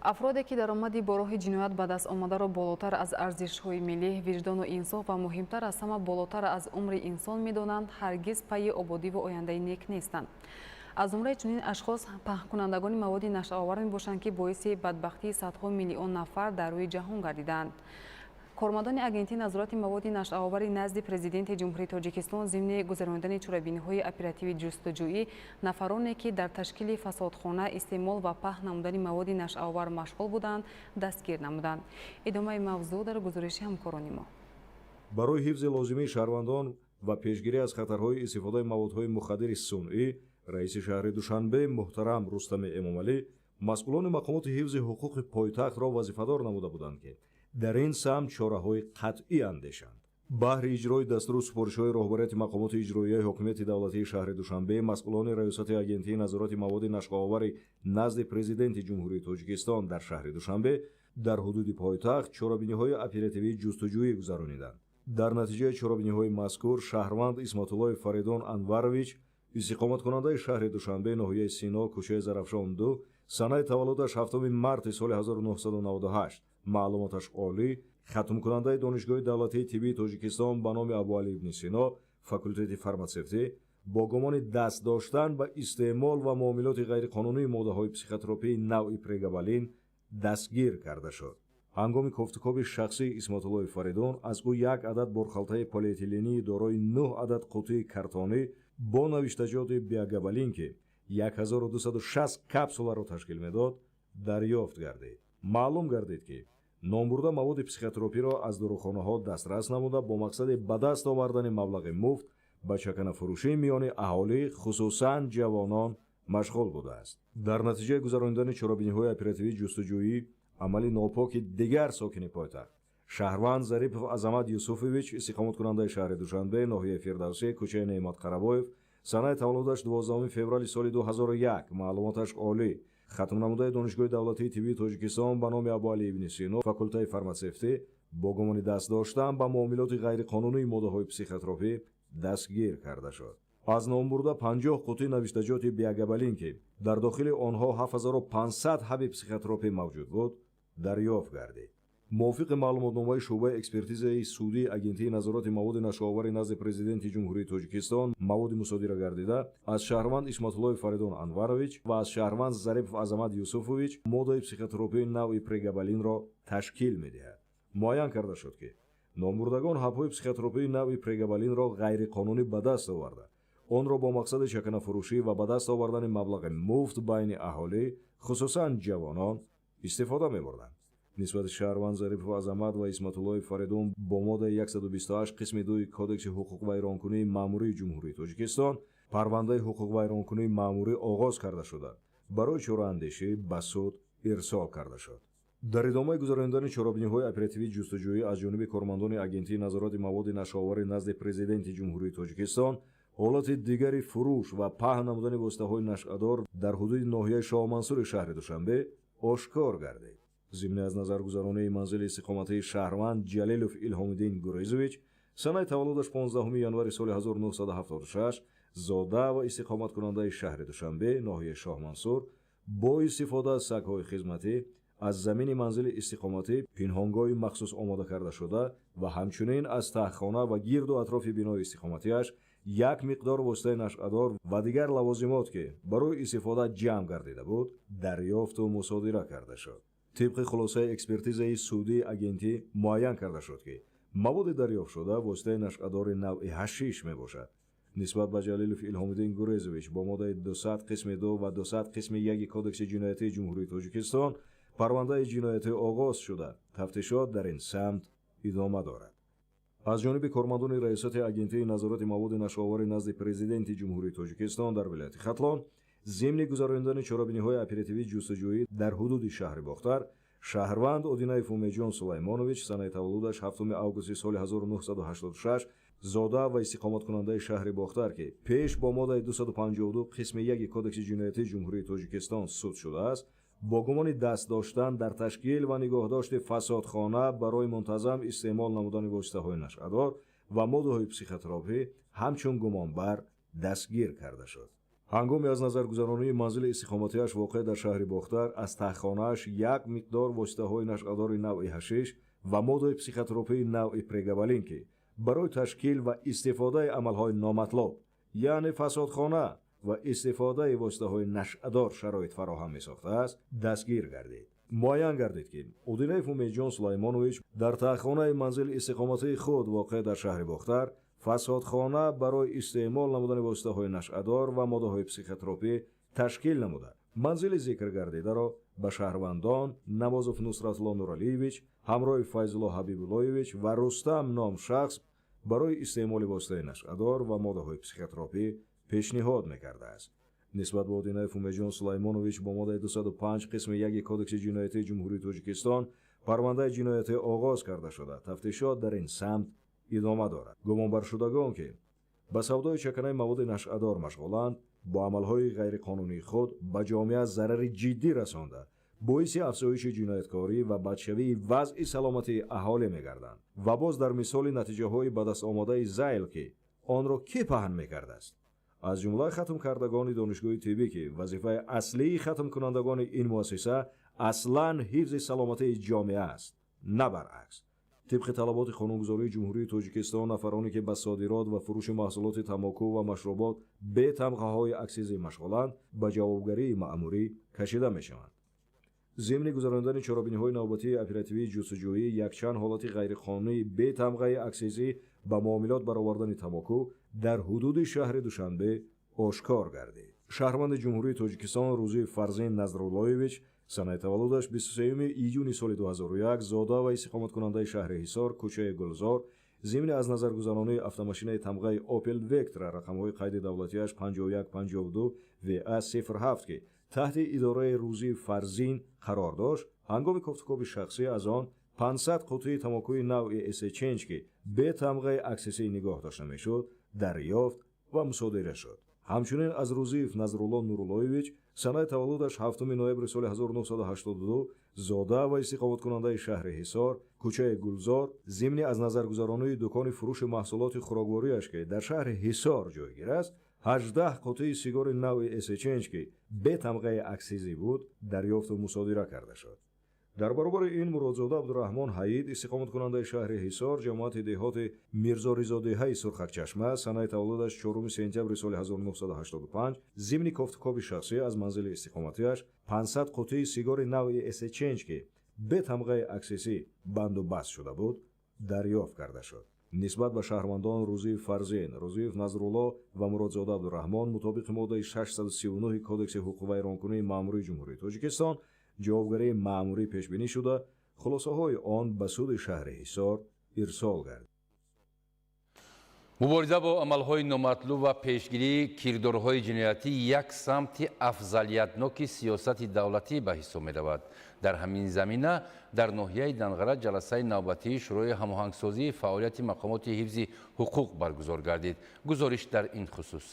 Афроде ки даромади бо роҳи ҷиноят ба даст омадаро болотар аз арзишҳои миллӣ, виҷдону инсоф ва муҳимтар аз ҳама болотар аз умри инсон медонанд, ҳаргиз пайи ободиву ояндаи нек нестанд. Аз зумраи чунин ашхос паҳнкунандагони маводи нашъаовар мебошанд, ки боиси бадбахтии садҳо миллион нафар дар рӯи ҷаҳон гардидаанд. Кормандони Агентии назорати маводи нашъаовари назди Президенти Ҷумҳурии Тоҷикистон зимни гузаронидани чорабиниҳои оперативи ҷустуҷӯӣ нафароне, ки дар ташкили фасодхона, истеъмол ва паҳн намудани маводи нашъаовар машғул буданд, дастгир намуданд. Идомаи мавзӯъ дар гузориши ҳамкорони мо. Барои ҳифзи лозимии шаҳрвандон ва пешгирӣ аз хатарҳои истифодаи маводҳои мухаддири сунъӣ, раиси шаҳри Душанбе муҳтарам Рустами Эмомалӣ масъулони мақомоти ҳифзи ҳуқуқи пойтахтро вазифадор намуда буданд, ки дар ин самт чораҳои қатъӣ андешанд. Баҳри иҷрои дастуру супоришҳои роҳбарияти мақомоти иҷроияи ҳокимияти давлатии шаҳри Душанбе, масъулони раёсати Агентии назорати маводи нашъаовари назди Президенти Ҷумҳурии Тоҷикистон дар шаҳри Душанбе дар ҳудуди пойтахт чорабиниҳои оперативии ҷустуҷӯӣ гузарониданд. Дар натиҷаи чорабиниҳои мазкур шаҳрванд Исматуллоев Фаридун Анварович, истиқоматкунандаи шаҳри Душанбе, ноҳияи Сино, кӯчаи Зарафшон 2, санаи таваллудаш 7 марти соли 1998, маълумоташ олӣ, хатмкунандаи Донишгоҳи давлатии тиббии Тоҷикистон ба номи Абуалӣ ибни Сино, факултети фарматсевтӣ, бо гумони даст доштан ба истеъмол ва муомилоти ғайриқонунии моддаҳои психотропии навъи прегабалин дастгир карда шуд. Ҳангоми кофтукоби шахсии Исматуллои Фаридун аз ӯ як адад борхалтаи полиэтилении дорои 9 адад қутии картонӣ бо навиштаҷоти биогабалин, ки 1260 капсуларо ташкил медод, дарёфт гардид. Маълум гардид, ки номбурда маводи психотропиро аз дорухонаҳо дастрас намуда, бо мақсади ба даст овардани маблағи муфт ба чаканафурӯшии миёни аҳолӣ, хусусан ҷавонон, машғул будааст. Дар натиҷаи гузаронидани чорабиниҳои оперативии ҷустуҷӯӣ амали нопоки дигар сокини пойтахт, шаҳрванд Зарипов Азамат Юсуфович, истиқоматкунандаи шаҳри Душанбе, ноҳияи Фирдавсӣ, кӯчаи Неъмат Қарабоев, санаи таваллудаш 12 феврали соли 2001, маълумоташ олӣ, хатмнамудаи Донишгоҳи давлатии тиббии Тоҷикистон ба номи Абуалӣ ибни Сино, факултаи фарматсевтӣ, бо гумони даст доштан ба муомилоти ғайриқонунии моддаҳои психотропӣ дастгир карда шуд. Аз номбурда 50 қутӣ навиштаҷоти биогабалин, ки дар дохили онҳо 7500 ҳаби психотропӣ мавҷуд буд, дарёфт гардид. Мувофиқи маълумотномаи шӯъбаи экспертизаи судии Агентии назорати маводи нашъаовари назди Президенти Ҷумҳурии Тоҷикистон маводи мусодира гардида аз шаҳрванд Исматуллоев Фаридун Анварович ва аз шаҳрванд Зарипов Азамат Юсуфович моддаи психотропии навъи прегабалинро ташкил медиҳад. Муайян карда шуд, ки номбурдагон ҳабҳои психотропии навъи прегабалинро ғайриқонунӣ ба даст оварда, онро бо мақсади чаканафурӯшӣ ва ба даст овардани маблағи муфт байни аҳолӣ, хусусан ҷавонон, истифода мебурданд. Нисбати шаҳрванд Зарипов Азамат ва Исматуллоев Фаридун бо моддаи 128 қисми 2 Кодекси ҳуқуқвайронкунии маъмурии Ҷумҳурии Тоҷикистон парвандаи ҳуқуқвайронкунии маъмурӣ оғоз карда шуда, барои чораандешӣ ба суд ирсол карда шуд. Дар идомаи гузаронидани чорабиниҳои оперативии ҷустуҷӯӣ аз ҷониби кормандони Агентии назорати маводи нашъаовари назди Президенти Ҷумҳурии Тоҷикистон Ҳолати дигари фурӯш ва паҳн намудани воситаҳои нашъадор дар ҳудуди ноҳияи Шоҳмансури шаҳри Душанбе ошкор гардид. Зимни аз назаргузаронии манзили истиқоматии шаҳрванд Ҷалилов Илҳомиддин Гурезович, санаи таваллудаш 15 январи соли 1976, зода ва истиқоматкунандаи шаҳри Душанбе, ноҳияи Шоҳмансур, бо истифода аз сагҳои хизматӣ аз замини манзили истиқоматӣ пинҳонгоҳи махсус омода карда шуда ва ҳамчунин аз таҳхона ва гирду атрофи бинои истиқоматиаш як миқдор воситаи нашъадор ва дигар лавозимот, ки барои истифода ҷамъ гардида буд, дарёфту мусодира карда шуд. Тибқи хулосаи экспертизаи судии агентӣ муайян карда шуд, ки маводи дарёфтшуда воситаи нашъадори навъи ҳашиш мебошад. Нисбат ба Ҷалилов Илҳомиддин Гурезович бо моддаи 200 қисми 2 ва 200 қисми 1 Кодекси ҷиноятии Ҷумҳурии Тоҷикистон парвандаи ҷиноятӣ оғоз шуда, тафтишот дар ин самт идома дорад. Аз ҷониби кормандони Раёсати Агентии назорати маводи нашъаовари назди Президенти Ҷумҳурии Тоҷикистон дар вилояти Хатлон зимни гузаронидани чорабиниҳои оперативии ҷустуҷӯӣ дар ҳудуди шаҳри Бохтар шаҳрванд Одинаев Умедҷон Сулаймонович, санаи таваллудаш 7 августи соли 1986, зода ва истиқоматкунандаи шаҳри Бохтар, ки пеш бо моддаи 252 қисми 1 Кодекси ҷиноятии Ҷумҳурии Тоҷикистон суд шудааст, бо гумони даст доштан дар ташкил ва нигоҳдошти фасодхона барои мунтазам истеъмол намудани воситаҳои нашъадор ва моддаҳои психотропӣ ҳамчун гумонбар дастгир карда шуд. Ҳангоми аз назаргузаронии манзили истиқоматиаш воқеъ дар шаҳри Бохтар аз таҳхонааш як миқдор воситаҳои нашъадори навъи ҳашиш ва моддаҳои психотропии навъи прегабалин, ки барои ташкил ва истифодаи амалҳои номатлуб, яъне фасодхона ва истифодаи воситаҳои нашъадор шароит фароҳам месохтааст, дастгир гардид. Муайян гардид, ки Одинаев Умедҷон Сулаймонович дар таҳхонаи манзили истиқоматии худ воқеъ дар шаҳри Бохтар фасодхона барои истеъмол намудани воситаҳои нашъадор ва моддаҳои психотропӣ ташкил намуда, манзили зикр гардидаро ба шаҳрвандон Намозов Нусратулло Нуралиевич ҳамроҳи Файзулло Ҳабибуллоевич ва Рустам ном шахс барои истеъмоли воситаи нашъадор ва моддаҳои психотропӣ пешниҳод мекардааст. Нисбат ба Одинаев Умедҷон Сулаймонович бо моддаи 205 қисми 1 Кодекси ҷиноятии Ҷумҳурии Тоҷикистон парвандаи ҷиноятӣ оғоз карда шуда, тафтишот дар ин самт идома дорад. Гумонбаршудагон, ки ба савдои чаканаи маводи нашъадор машғуланд, бо амалҳои ғайриқонунии худ ба ҷомеа зарари ҷиддӣ расонда, боиси афзоиши ҷинояткорӣ ва бадшавии вазъи саломатии аҳолӣ мегарданд. Ва боз дар мисоли натиҷаҳои ба даст омадаи зайл, ки онро кӣ паҳн мекардааст, аз ҷумла хатмкардагони донишгоҳи тиббӣ, ки вазифаи аслии хатмкунандагони ин муассиса аслан ҳифзи саломатии ҷомеа аст, на баръакс. Тибқи талаботи қонунгузории Ҷумҳурии Тоҷикистон, нафароне ки ба содирот ва фурӯши маҳсулоти тамоку ва машрубот бе тамғаҳои аксизӣ машғуланд, ба ҷавобгарии маъмурӣ кашида мешаванд. Зимни гузаронидани чорабиниҳои навбатии оперативии ҷустуҷӯӣ якчанд ҳолати ғайриқонунии бе тамғаи аксизӣ ба муомилот баровардани тамоку дар ҳудуди шаҳри Душанбе ошкор гардид. Шаҳрванди Ҷумҳурии Тоҷикистон Рӯзии Фарзин Назруллоевич, санаи таваллудаш 23 июни соли 2001, зода ва истиқоматкунандаи шаҳри Ҳисор, кӯчаи Гулзор, зимни аз назаргузаронии автомошинаи тамғаи Opel Vectra рақамҳои қайди давлатиаш 5152 VA 07, ки таҳти идораи Рӯзии Фарзин қарор дошт, ҳангоми кофтукоби шахсӣ аз он 500 қуттии тамокуи навъи SHNG, ки бе тамғаи аксисӣ нигоҳ дошта мешуд, дарёфт ва мусодира шуд. Ҳамчунин аз Рӯзиев Назрулло Нуруллоевич, санаи таваллудаш 7 ноябри соли 1982, зода ва истиқоматкунандаи шаҳри Ҳисор, кӯчаи Гулзор, зимни аз назаргузаронии дукони фурӯши маҳсулоти хӯроквориаш, ки дар шаҳри Ҳисор ҷойгир аст, 18 қуттии сигори навъи SHNG, ки бе тамғаи аксизӣ буд, дарёфту мусодира карда шуд. Дар баробари ин Муродзода Абдураҳмон Ҳаид, истиқоматкунандаи шаҳри Ҳисор, ҷамоати деҳоти Мирзоризодеҳаи Сурхакчашма, санаи таваллудаш 4 сентябри соли 1985, зимни кофтукоби шахсӣ аз манзили истиқоматиаш 500 қуттии сигори навъи SHNG, ки бе тамғаи аксисӣ банду баст шуда буд, дарёфт карда шуд. Нисбат ба шаҳрвандон Рӯзиев Фарзин, Рӯзиев Назрулло ва Муродзода Абдураҳмон мутобиқи моддаи 639 Кодекси ҳуқуқвайронкунии маъмурии Ҷумҳурии Тоҷикистон ҷавобгарии маъмурӣ пешбинӣ шуда, хулосаҳои он ба суди шаҳри Ҳисор ирсол гардид. Мубориза бо амалҳои номатлуб ва пешгирии кирдорҳои ҷиноятӣ як самти афзалиятноки сиёсати давлатӣ ба ҳисоб меравад. Дар ҳамин замина дар ноҳияи Данғара ҷаласаи навбатии Шӯрои ҳамоҳангсозии фаъолияти мақомоти ҳифзи ҳуқуқ баргузор гардид. Гузориш дар ин хусус.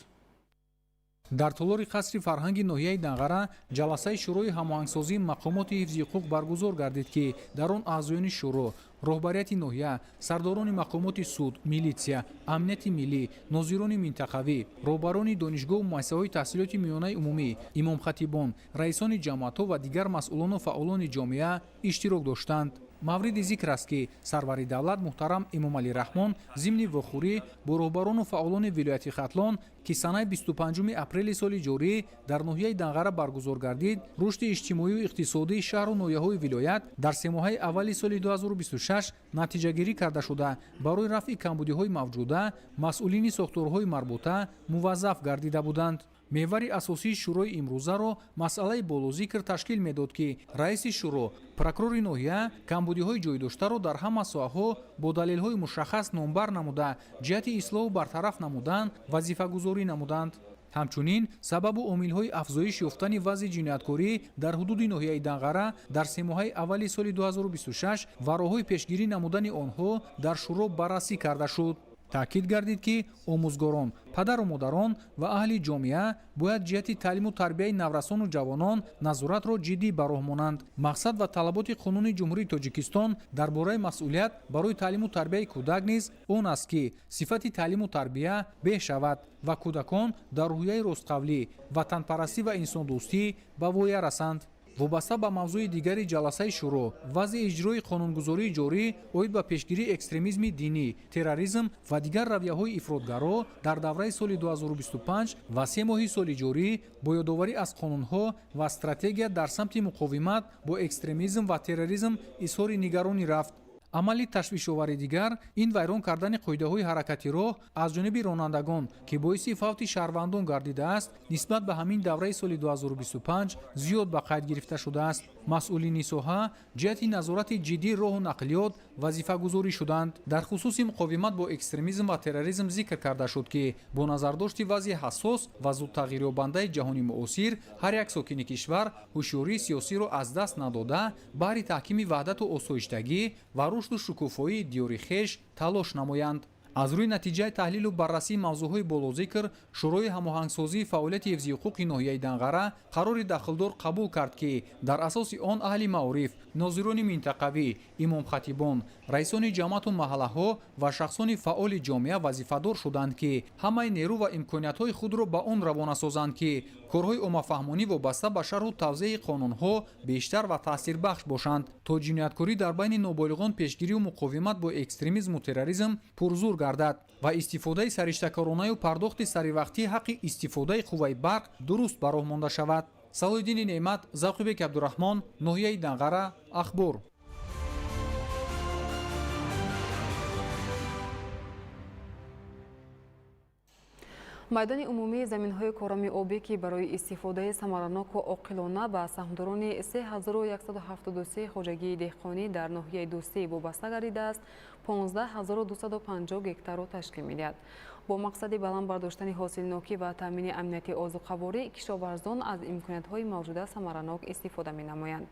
Дар толори қасри фарҳанги ноҳияи Данғара ҷаласаи Шӯрои ҳамоҳангсозии мақомоти ҳифзи ҳуқуқ баргузор гардид, ки дар он аъзоёни шӯро, роҳбарияти ноҳия, сардорони мақомоти суд, милитсия, амнияти миллӣ, нозирони минтақавӣ, роҳбарони донишгоҳу муассисаҳои таҳсилоти миёнаи умумӣ, имомхатибон, раисони ҷамоатҳо ва дигар масъулону фаъолони ҷомеа иштирок доштанд. Мавриди зикр аст, ки сарвари давлат муҳтарам Эмомалӣ Раҳмон зимни вохӯрӣ бо роҳбарону фаъолони вилояти Хатлон, ки санаи 25 апрели соли ҷорӣ дар ноҳияи Данғара баргузор гардид, рушди иҷтимоию иқтисодии шаҳру ноҳияҳои вилоят дар семоҳаи аввали соли 2026 натиҷагирӣ карда шуда, барои рафъи камбудиҳои мавҷуда масъулини сохторҳои марбута муваззаф гардида буданд. Меҳвари асосии шӯрои имрӯзаро масъалаи болозикр ташкил медод, ки раиси шӯро, прокурори ноҳия камбудиҳои ҷойдоштаро дар ҳама соҳаҳо бо далелҳои мушаххас номбар намуда, ҷиҳати ислоҳу бартараф намудан вазифагузорӣ намуданд. Ҳамчунин сабабу омилҳои афзоиш ёфтани вазъи ҷинояткорӣ дар ҳудуди ноҳияи Данғара дар семоҳаи аввали соли 2026 ва роҳҳои пешгирӣ намудани онҳо дар шӯро баррасӣ карда шуд. Таъкид гардид, ки омӯзгорон, падару модарон ва аҳли ҷомеа бояд ҷиҳати таълиму тарбияи наврасону ҷавонон назоратро ҷиддӣ ба роҳ монанд. Мақсад ва талаботи қонуни Ҷумҳурии Тоҷикистон дар бораи масъулият барои таълиму тарбияи кӯдак низ он аст, ки сифати таълиму тарбия беҳ шавад ва кӯдакон дар рӯҳияи ростқавлӣ, ватанпарастӣ ва инсондӯстӣ ба воя расанд. Вобаста ба мавзӯи дигари ҷаласаи шӯро, вазъи иҷрои қонунгузории ҷорӣ оид ба пешгирии экстремизми динӣ, терроризм ва дигар равияҳои ифротгаро дар давраи соли 2025 ва се моҳи соли ҷорӣ бо ёдоварӣ аз қонунҳо ва стратегия дар самти муқовимат бо экстремизм ва терроризм изҳори нигаронӣ рафт. Амали ташвишовари дигар ин вайрон кардани қоидаҳои ҳаракати роҳ аз ҷониби ронандагон, ки боиси фавти шаҳрвандон гардидааст, нисбат ба ҳамин давраи соли 2025 зиёд ба қайд гирифта шудааст. Масъулини соҳа ҷиҳати назорати ҷиддии роҳу нақлиёт вазифагузорӣ шуданд. Дар хусуси муқовимат бо экстремизм ва терроризм зикр карда шуд, ки бо назардошти вазъи ҳассос ва зудтағйирёбандаи ҷаҳони муосир ҳар як сокини кишвар ҳушёрии сиёсиро аз даст надода, баҳри таҳкими ваҳдату осоиштагӣ ва рушду шукуфоии диёри хеш талош намоянд. Аз рӯи натиҷаи таҳлилу баррасии мавзӯъҳои болозикр, Шӯрои ҳамоҳангсозии фаъолияти ҳифзи ҳуқуқи ноҳияи Данғара қарори дахлдор қабул кард, ки дар асоси он аҳли маориф, нозирони минтақавӣ, имомхатибон, раисони ҷамоату маҳаллаҳо ва шахсони фаъоли ҷомеа вазифадор шуданд, ки ҳамаи нерӯ ва имкониятҳои худро ба он равона созанд, ки корҳои оммафаҳмонӣ вобаста ба шарҳу тавзеҳи қонунҳо бештар ва таъсирбахш бошанд, то ҷинояткорӣ дар байни ноболиғон, пешгирию муқовимат бо экстремизму терроризм пурзур гардад ва истифодаи сариштакоронаю пардохти саривақтии ҳаққи истифодаи қувваи барқ дуруст ба роҳ монда шавад. Салоҳиддини Неъмат, Завқибек Абдураҳмон, ноҳияи Данғара, Ахбор. Майдони умумии заминҳои короми обӣ, ки барои истифодаи самараноку оқилона ба саҳмдорони 3173 хоҷагии деҳқонӣ дар ноҳияи Дӯстӣ вобаста гардидааст, 15250 гектарро ташкил медиҳад. Бо мақсади баланд бардоштани ҳосилнокӣ ва таъмини амнияти озуқаворӣ, кишоварзон аз имкониятҳои мавҷуда самаранок истифода менамоянд.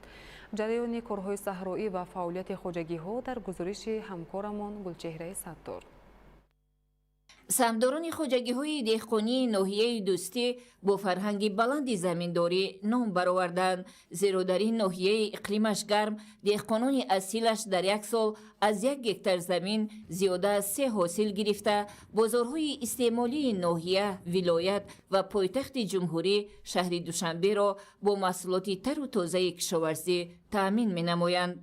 Ҷараёни корҳои саҳроӣ ва фаъолияти хоҷагиҳо дар гузориши ҳамкорамон Гулчеҳраи Саттор. Саҳмдорони хоҷагиҳои деҳқонии ноҳияи Дӯстӣ бо фарҳанги баланди заминдорӣ ном бароварданд, зеро дар ин ноҳияи иқлимаш гарм деҳқонони асилаш дар як сол аз як гектар замин зиёда аз се ҳосил гирифта, бозорҳои истеъмолии ноҳия, вилоят ва пойтахти ҷумҳурӣ шаҳри Душанберо бо маҳсулоти тару тозаи кишоварзӣ таъмин менамоянд.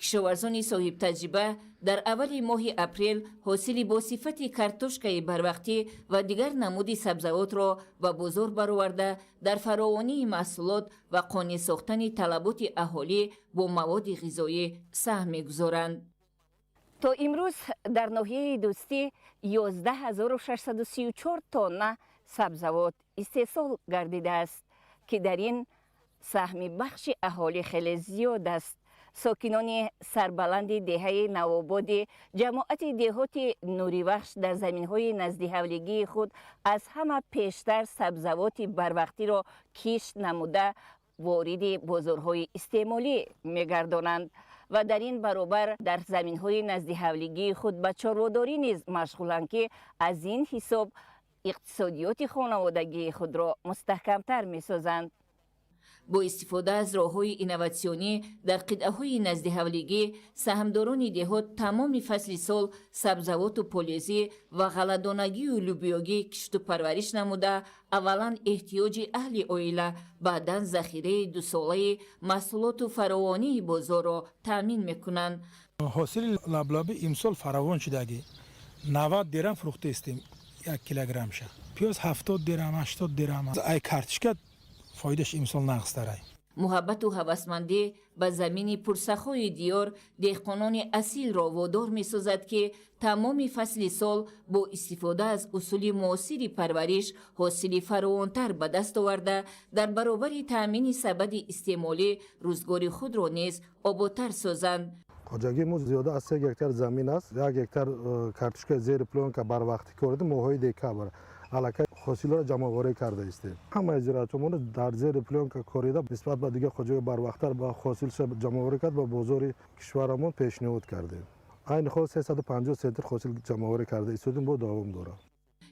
Кишоварзони соҳибтаҷриба дар аввали моҳи апрел ҳосили бо сифати картошкаи барвақтӣ ва дигар намуди сабзавотро ба бозор бароварда, дар фаровонии маҳсулот ва қонеъ сохтани талаботи аҳолӣ бо маводи ғизоӣ саҳм мегузоранд. То имрӯз дар ноҳияи Дӯстӣ 11634 тонна сабзавот истеҳсол гардидааст, ки дар ин саҳми бахши аҳолӣ хеле зиёд аст. Сокинони сарбаланди деҳаи Навободи ҷамоати деҳоти Нуривахш дар заминҳои наздиҳавлигии худ аз ҳама пештар сабзавоти барвақтиро кишт намуда, вориди бозорҳои истеъмолӣ мегардонанд ва дар ин баробар дар заминҳои наздиҳавлигии худ ба чорводорӣ низ машғуланд, ки аз ин ҳисоб иқтисодиёти хонаводагии худро мустаҳкамтар месозанд. Бо истифода аз роҳҳои инноватсионӣ дар қитъаҳои наздиҳавлигӣ саҳмдорони деҳот тамоми фасли сол сабзавоту полезӣ ва ғалладонагию лӯбиёгӣ кишту парвариш намуда, аввалан эҳтиёҷи аҳли оила, баъдан захираи дусолаи маҳсулоту фаровонии бозорро таъмин мекунанд. Ҳосили лаблабӣ имсол фаровон шудагӣ, 90 дирам фурӯхтаистем 1 килограммша. Пиёз 70 дирам, 80 дирам. Ай картишка фоидааш имсол нағзтарай. Муҳаббату ҳавасмандӣ ба замини пурсахои диёр деҳқонони асилро водор месозад, ки тамоми фасли сол бо истифода аз усули муосири парвариш ҳосили фаровонтар ба даст оварда, дар баробари таъмини сабади истеъмолӣ рӯзгори худро низ ободтар созанд. Хоҷагии мо зиёда аз 3 гектар замин аст. 1 гектар картошкаи зери плёнка барвақтӣ коридем, моҳҳои декабр аллакай ҳосилро ҷамъоварӣ карда истем. Ҳамаи зироатҳомонро дар зери плёнка корида, нисбат ба дигар хоҷагӣ барвақттар ба ҳосилша ҷамъоварӣ кард, ба бозори кишварамон пешниҳод кардем. Айни ҳол 350 центр ҳосил ҷамъоварӣ карда истодем, бо давом дорад.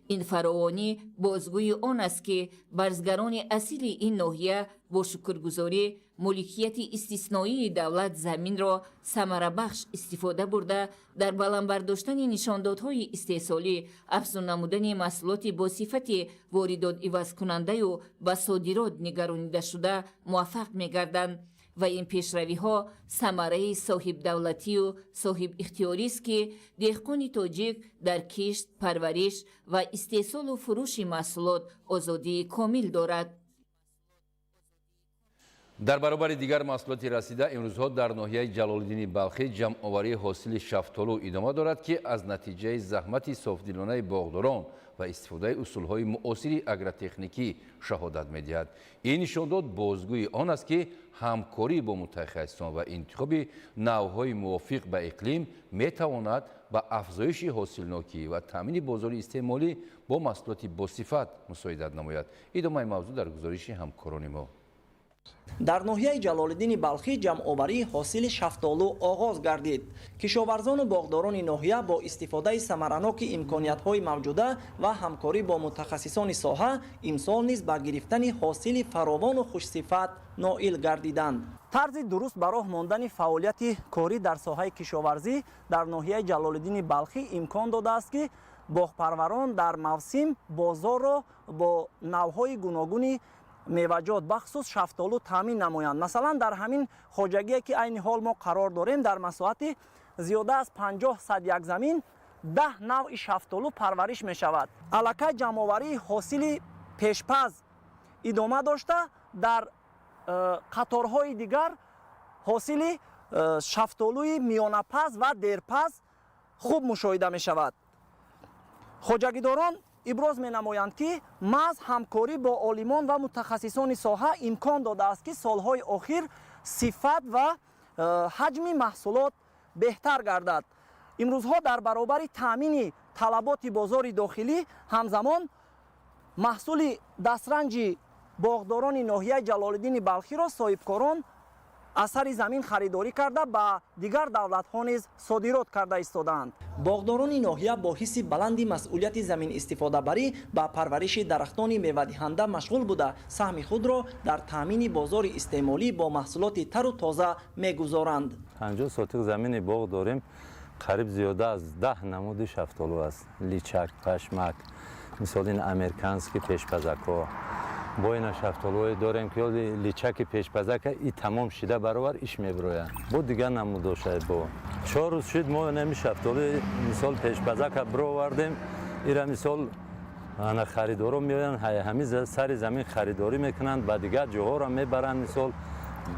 Ин фаровонӣ бозгӯи он аст, ки барзгарони асили ин ноҳия бо шукргузорӣ моликияти истисноии давлат заминро самарабахш истифода бурда, дар баланд бардоштани нишондодҳои истеҳсолӣ, афзун намудани маҳсулоти бо сифати воридотивазкунандаю ба содирот нигаронидашуда муваффақ мегарданд. Ва ин пешравиҳо самараи соҳибдавлатию соҳибихтиёрист, ки деҳқони тоҷик дар кишт, парвариш ва истеҳсолу фурӯши маҳсулот озодии комил дорад. Дар баробари дигар маҳсулоти расида, имрӯзҳо дар ноҳияи Ҷалолиддини Балхӣ ҷамъоварии ҳосили шафтолу идома дорад, ки аз натиҷаи заҳмати софдилонаи боғдорон ва истифодаи усулҳои муосири агротехникӣ шаҳодат медиҳад. Ин нишондод бозгӯи он аст, ки ҳамкорӣ бо мутахассисон ва интихоби навъҳои мувофиқ ба иқлим метавонад ба афзоиши ҳосилнокӣ ва таъмини бозори истеъмолӣ бо маҳсулоти босифат мусоидат намояд. Идомаи мавзӯъ дар гузориши ҳамкорони мо. Дар ноҳияи Ҷалолиддини Балхӣ ҷамъоварии ҳосили шафтолу оғоз гардид. Кишоварзону боғдорони ноҳия бо истифодаи самараноки имкониятҳои мавҷуда ва ҳамкорӣ бо мутахассисони соҳа имсол низ ба гирифтани ҳосили фаровону хушсифат ноил гардиданд. Тарзи дуруст ба роҳ мондани фаъолияти корӣ дар соҳаи кишоварзӣ дар ноҳияи Ҷалолиддини Балхӣ имкон додааст, ки боғпарварон дар мавсим бозорро бо навъҳои гуногуни меваҷот, бахусус шафтолу таъмин намоянд. Масалан, дар ҳамин хоҷагие, ки айни ҳол мо қарор дорем, дар масоҳати зиёда аз 50 сад як замин 10 навъи шафтолу парвариш мешавад. Аллакай ҷамъоварии ҳосили пешпаз идома дошта, дар қаторҳои дигар ҳосили шафтолуи миёнапаз ва дерпаз хуб мушоҳида мешавад. Хоҷагидорон иброз менамоянд, ки маҳз ҳамкорӣ бо олимон ва мутахассисони соҳа имкон додааст, ки солҳои охир сифат ва ҳаҷми маҳсулот беҳтар гардад. Имрӯзҳо дар баробари таъмини талаботи бозори дохилӣ ҳамзамон маҳсули дастранҷи боғдорони ноҳияи Ҷалолиддини Балхиро соҳибкорон аз сари замин харидорӣ карда, ба дигар давлатҳо низ содирот карда истодаанд. Боғдорони ноҳия бо ҳисси баланди масъулияти заминистифодабарӣ ба парвариши дарахтони мевадиҳанда машғул буда, саҳми худро дар таъмини бозори истеъмолӣ бо маҳсулоти тару тоза мегузоранд. 50 сотиқ замини боғ дорем, қариб зиёда аз 10 намуди шафтолу аст: личак, пашмак, мисол ин американский пешпазакҳо. Бо ина шафтолуҳое дорем, ки личаки пешпазака и тамом шида баровар иш мебирояд. Бо дигар намудошай бо 4 рӯз шуд, мо нами шафтолуи мисол пешпазака бировардем. Ира мисол ана харидоро меоянд, ҳами сари замин харидорӣ мекунанд, ба дигар ҷоҳоро мебаранд. Мисол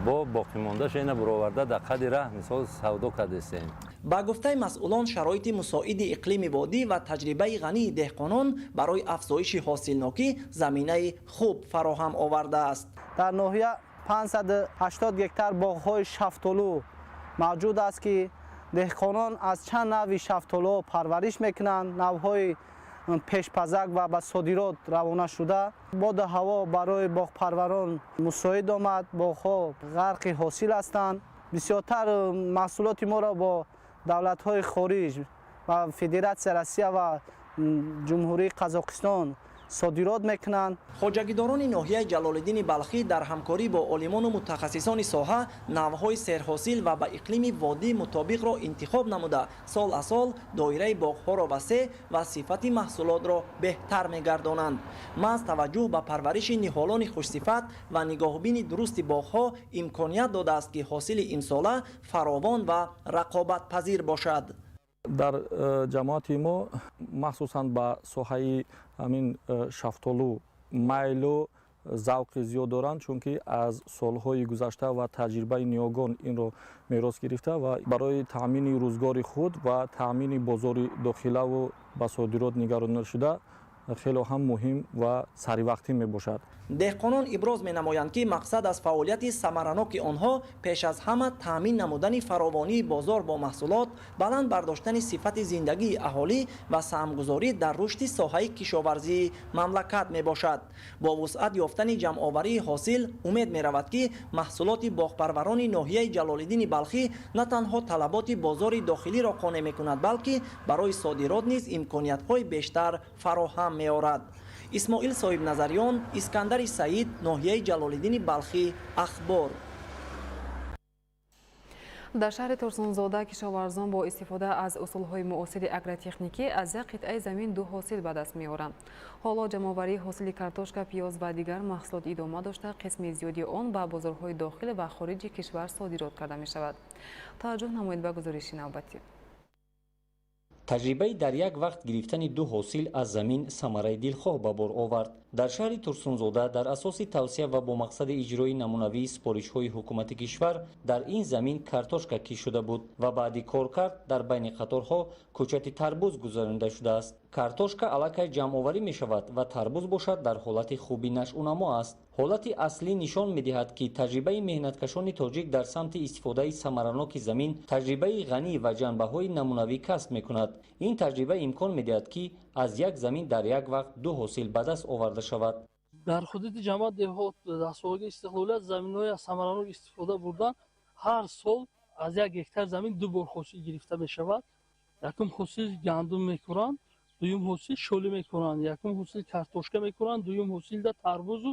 бо боқимондаша ина бироварда дар қади раҳ мисол савдо кардесем. Ба гуфтаи масъулон, шароити мусоиди иқлими водӣ ва таҷрибаи ғании деҳқонон барои афзоиши ҳосилнокӣ заминаи хуб фароҳам овардааст. Дар ноҳия 580 гектар боғҳои шафтолу мавҷуд аст, ки деҳқонон аз чанд навъи шафтолуҳо парвариш мекунанд, навъҳои пешпазак ва ба содирот равона шуда. Боду ҳаво барои боғпарварон мусоид омад, боғҳо ғарқи ҳосил ҳастанд. Бисёртар маҳсулоти моро бо давлатҳои хориҷ ва Федератсияи Россия ва Ҷумҳурии Қазоқистон содирот мекунанд. Хоҷагидорони ноҳияи Ҷалолиддини Балхӣ дар ҳамкорӣ бо олимону мутахассисони соҳа навъҳои серҳосил ва ба иқлими водӣ мутобиқро интихоб намуда, сол аз сол доираи боғҳоро васеъ ва сифати маҳсулотро беҳтар мегардонанд. Маҳз таваҷҷӯҳ ба парвариши ниҳолони хушсифат ва нигоҳубини дурусти боғҳо имконият додааст, ки ҳосили имсола фаровон ва рақобатпазир бошад. Дар ҷамоати мо махсусан ба соҳаи ҳамин шафтолу майлу завқи зиёд доранд, чунки аз солҳои гузашта ва таҷрибаи ниёгон инро мерос гирифта ва барои таъмини рӯзгори худ ва таъмини бозори дохилаву ба содирот нигаронда шуда хело ҳам муҳим ва саривақтӣ мебошад. Деҳқонон иброз менамоянд, ки мақсад аз фаъолияти самараноки онҳо пеш аз ҳама таъмин намудани фаровонии бозор бо маҳсулот, баланд бардоштани сифати зиндагии аҳолӣ ва саҳмгузорӣ дар рушди соҳаи кишоварзии мамлакат мебошад. Бо вусъат ёфтани ҷамъоварии ҳосил умед меравад, ки маҳсулоти боғпарварони ноҳияи Ҷалолиддини Балхӣ на танҳо талаботи бозори дохилиро қонеъ мекунад, балки барои содирот низ имкониятҳои бештар фароҳам меорад. Исмоил Соҳибназариён, Искандари Саид, ноҳияи Ҷалолиддини Балхӣ, Ахбор. Дар шаҳри Турсунзода кишоварзон бо истифода аз усулҳои муосири агротехникӣ аз як қитъаи замин ду ҳосил ба даст меоранд. Ҳоло ҷамъоварии ҳосили картошка, пиёз ва дигар маҳсулот идома дошта, қисми зиёди он ба бозорҳои дохил ва хориҷи кишвар содирот карда мешавад. Таваҷҷӯҳ намоед ба гузориши навбатӣ. Таҷрибаи дар як вақт гирифтани ду ҳосил аз замин самараи дилхоҳ ба бор овард. Дар шаҳри Турсунзода дар асоси тавсия ва бо мақсади иҷрои намунавии супоришҳои ҳукумати кишвар дар ин замин картошка кишт шуда буд ва баъди коркард дар байни қаторҳо кӯчати тарбуз гузаронида шудааст. Картошка аллакай ҷамъоварӣ мешавад ва тарбуз бошад дар ҳолати хуби нашъунамо аст. Ҳолати аслӣ нишон медиҳад, ки таҷрибаи меҳнаткашони тоҷик дар самти истифодаи самараноки замин таҷрибаи ғанӣ ва ҷанбаҳои намунавӣ касб мекунад. Ин таҷриба имкон медиҳад, ки аз як замин дар як вақт ду ҳосил ба даст оварда шавад. Дар ҳудуди ҷамоат деҳот даҳсолагии истиқлолият заминҳои аз самаранок истифода бурдан ҳар сол аз як гектар замин ду бор ҳосил гирифта мешавад. Якум ҳосил гандум мекунанд, дуюм ҳосил шолӣ мекунанд, якум ҳосил картошка мекунанд, дуюм ҳосилда тарбузу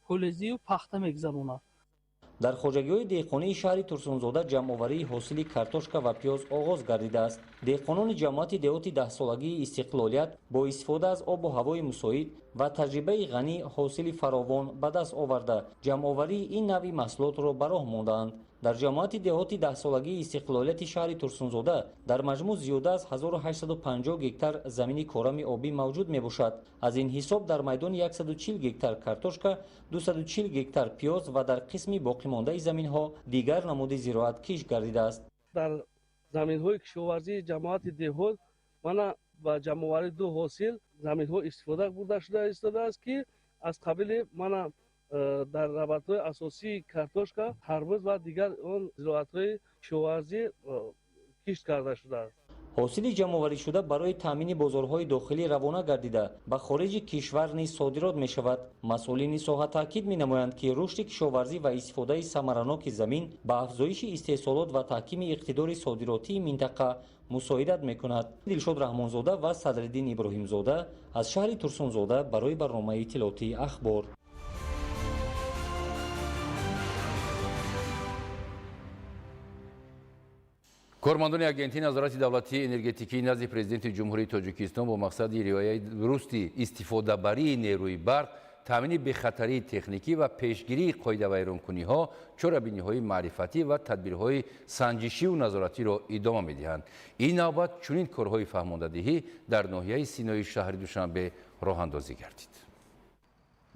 полезию пахта мегузаронанд. Дар хоҷагиҳои деҳқонии шаҳри Турсунзода ҷамъоварии ҳосили картошка ва пиёз оғоз гардидааст. Деҳқонони ҷамоати деҳоти даҳсолагии истиқлолият бо истифода аз обу ҳавои мусоид ва таҷрибаи ғанӣ ҳосили фаровон ба даст оварда, ҷамъоварии ин навъи маҳсулотро ба роҳ мондаанд. Дар ҷамоати деҳоти даҳсолагии истиқлолияти шаҳри Турсунзода дар маҷмӯъ зиёда аз 1850 гектар замини корами обӣ мавҷуд мебошад. Аз ин ҳисоб дар майдони 140 гектар картошка, 240 гектар пиёз ва дар қисми боқимондаи заминҳо дигар намуди зироат кишт гардидааст. Дар заминҳои кишоварзии ҷамоати деҳот мана ба ҷамъоварии ду ҳосил заминҳо истифода бурда шуда истодааст, ки аз қабили мана дар равандҳои асосии картошка, тарбуз ва дигар он зироатҳои кишоварзӣ кишт карда шудааст. Ҳосили ҷамъоварӣшуда барои таъмини бозорҳои дохилӣ равона гардида, ба хориҷи кишвар низ содирот мешавад. Масъулини соҳа таъкид менамоянд, ки рушди кишоварзӣ ва истифодаи самараноки замин ба афзоиши истеҳсолот ва таҳкими иқтидори содиротии минтақа мусоидат мекунад. Дилшод Раҳмонзода ва Садриддин Иброҳимзода аз шаҳри Турсунзода барои барномаи иттилоотии Ахбор. Кормандони Агентии назорати давлатии энергетикии назди Президенти Ҷумҳурии Тоҷикистон бо мақсади риояи дурусти истифодабарии нерӯи барқ, таъмини бехатарии техникӣ ва пешгирии қоидавайронкуниҳо чорабиниҳои маърифатӣ ва тадбирҳои санҷишиву назоратиро идома медиҳанд. Ин навбат чунин корҳои фаҳмондадиҳӣ дар ноҳияи Синои шаҳри Душанбе роҳандозӣ гардид.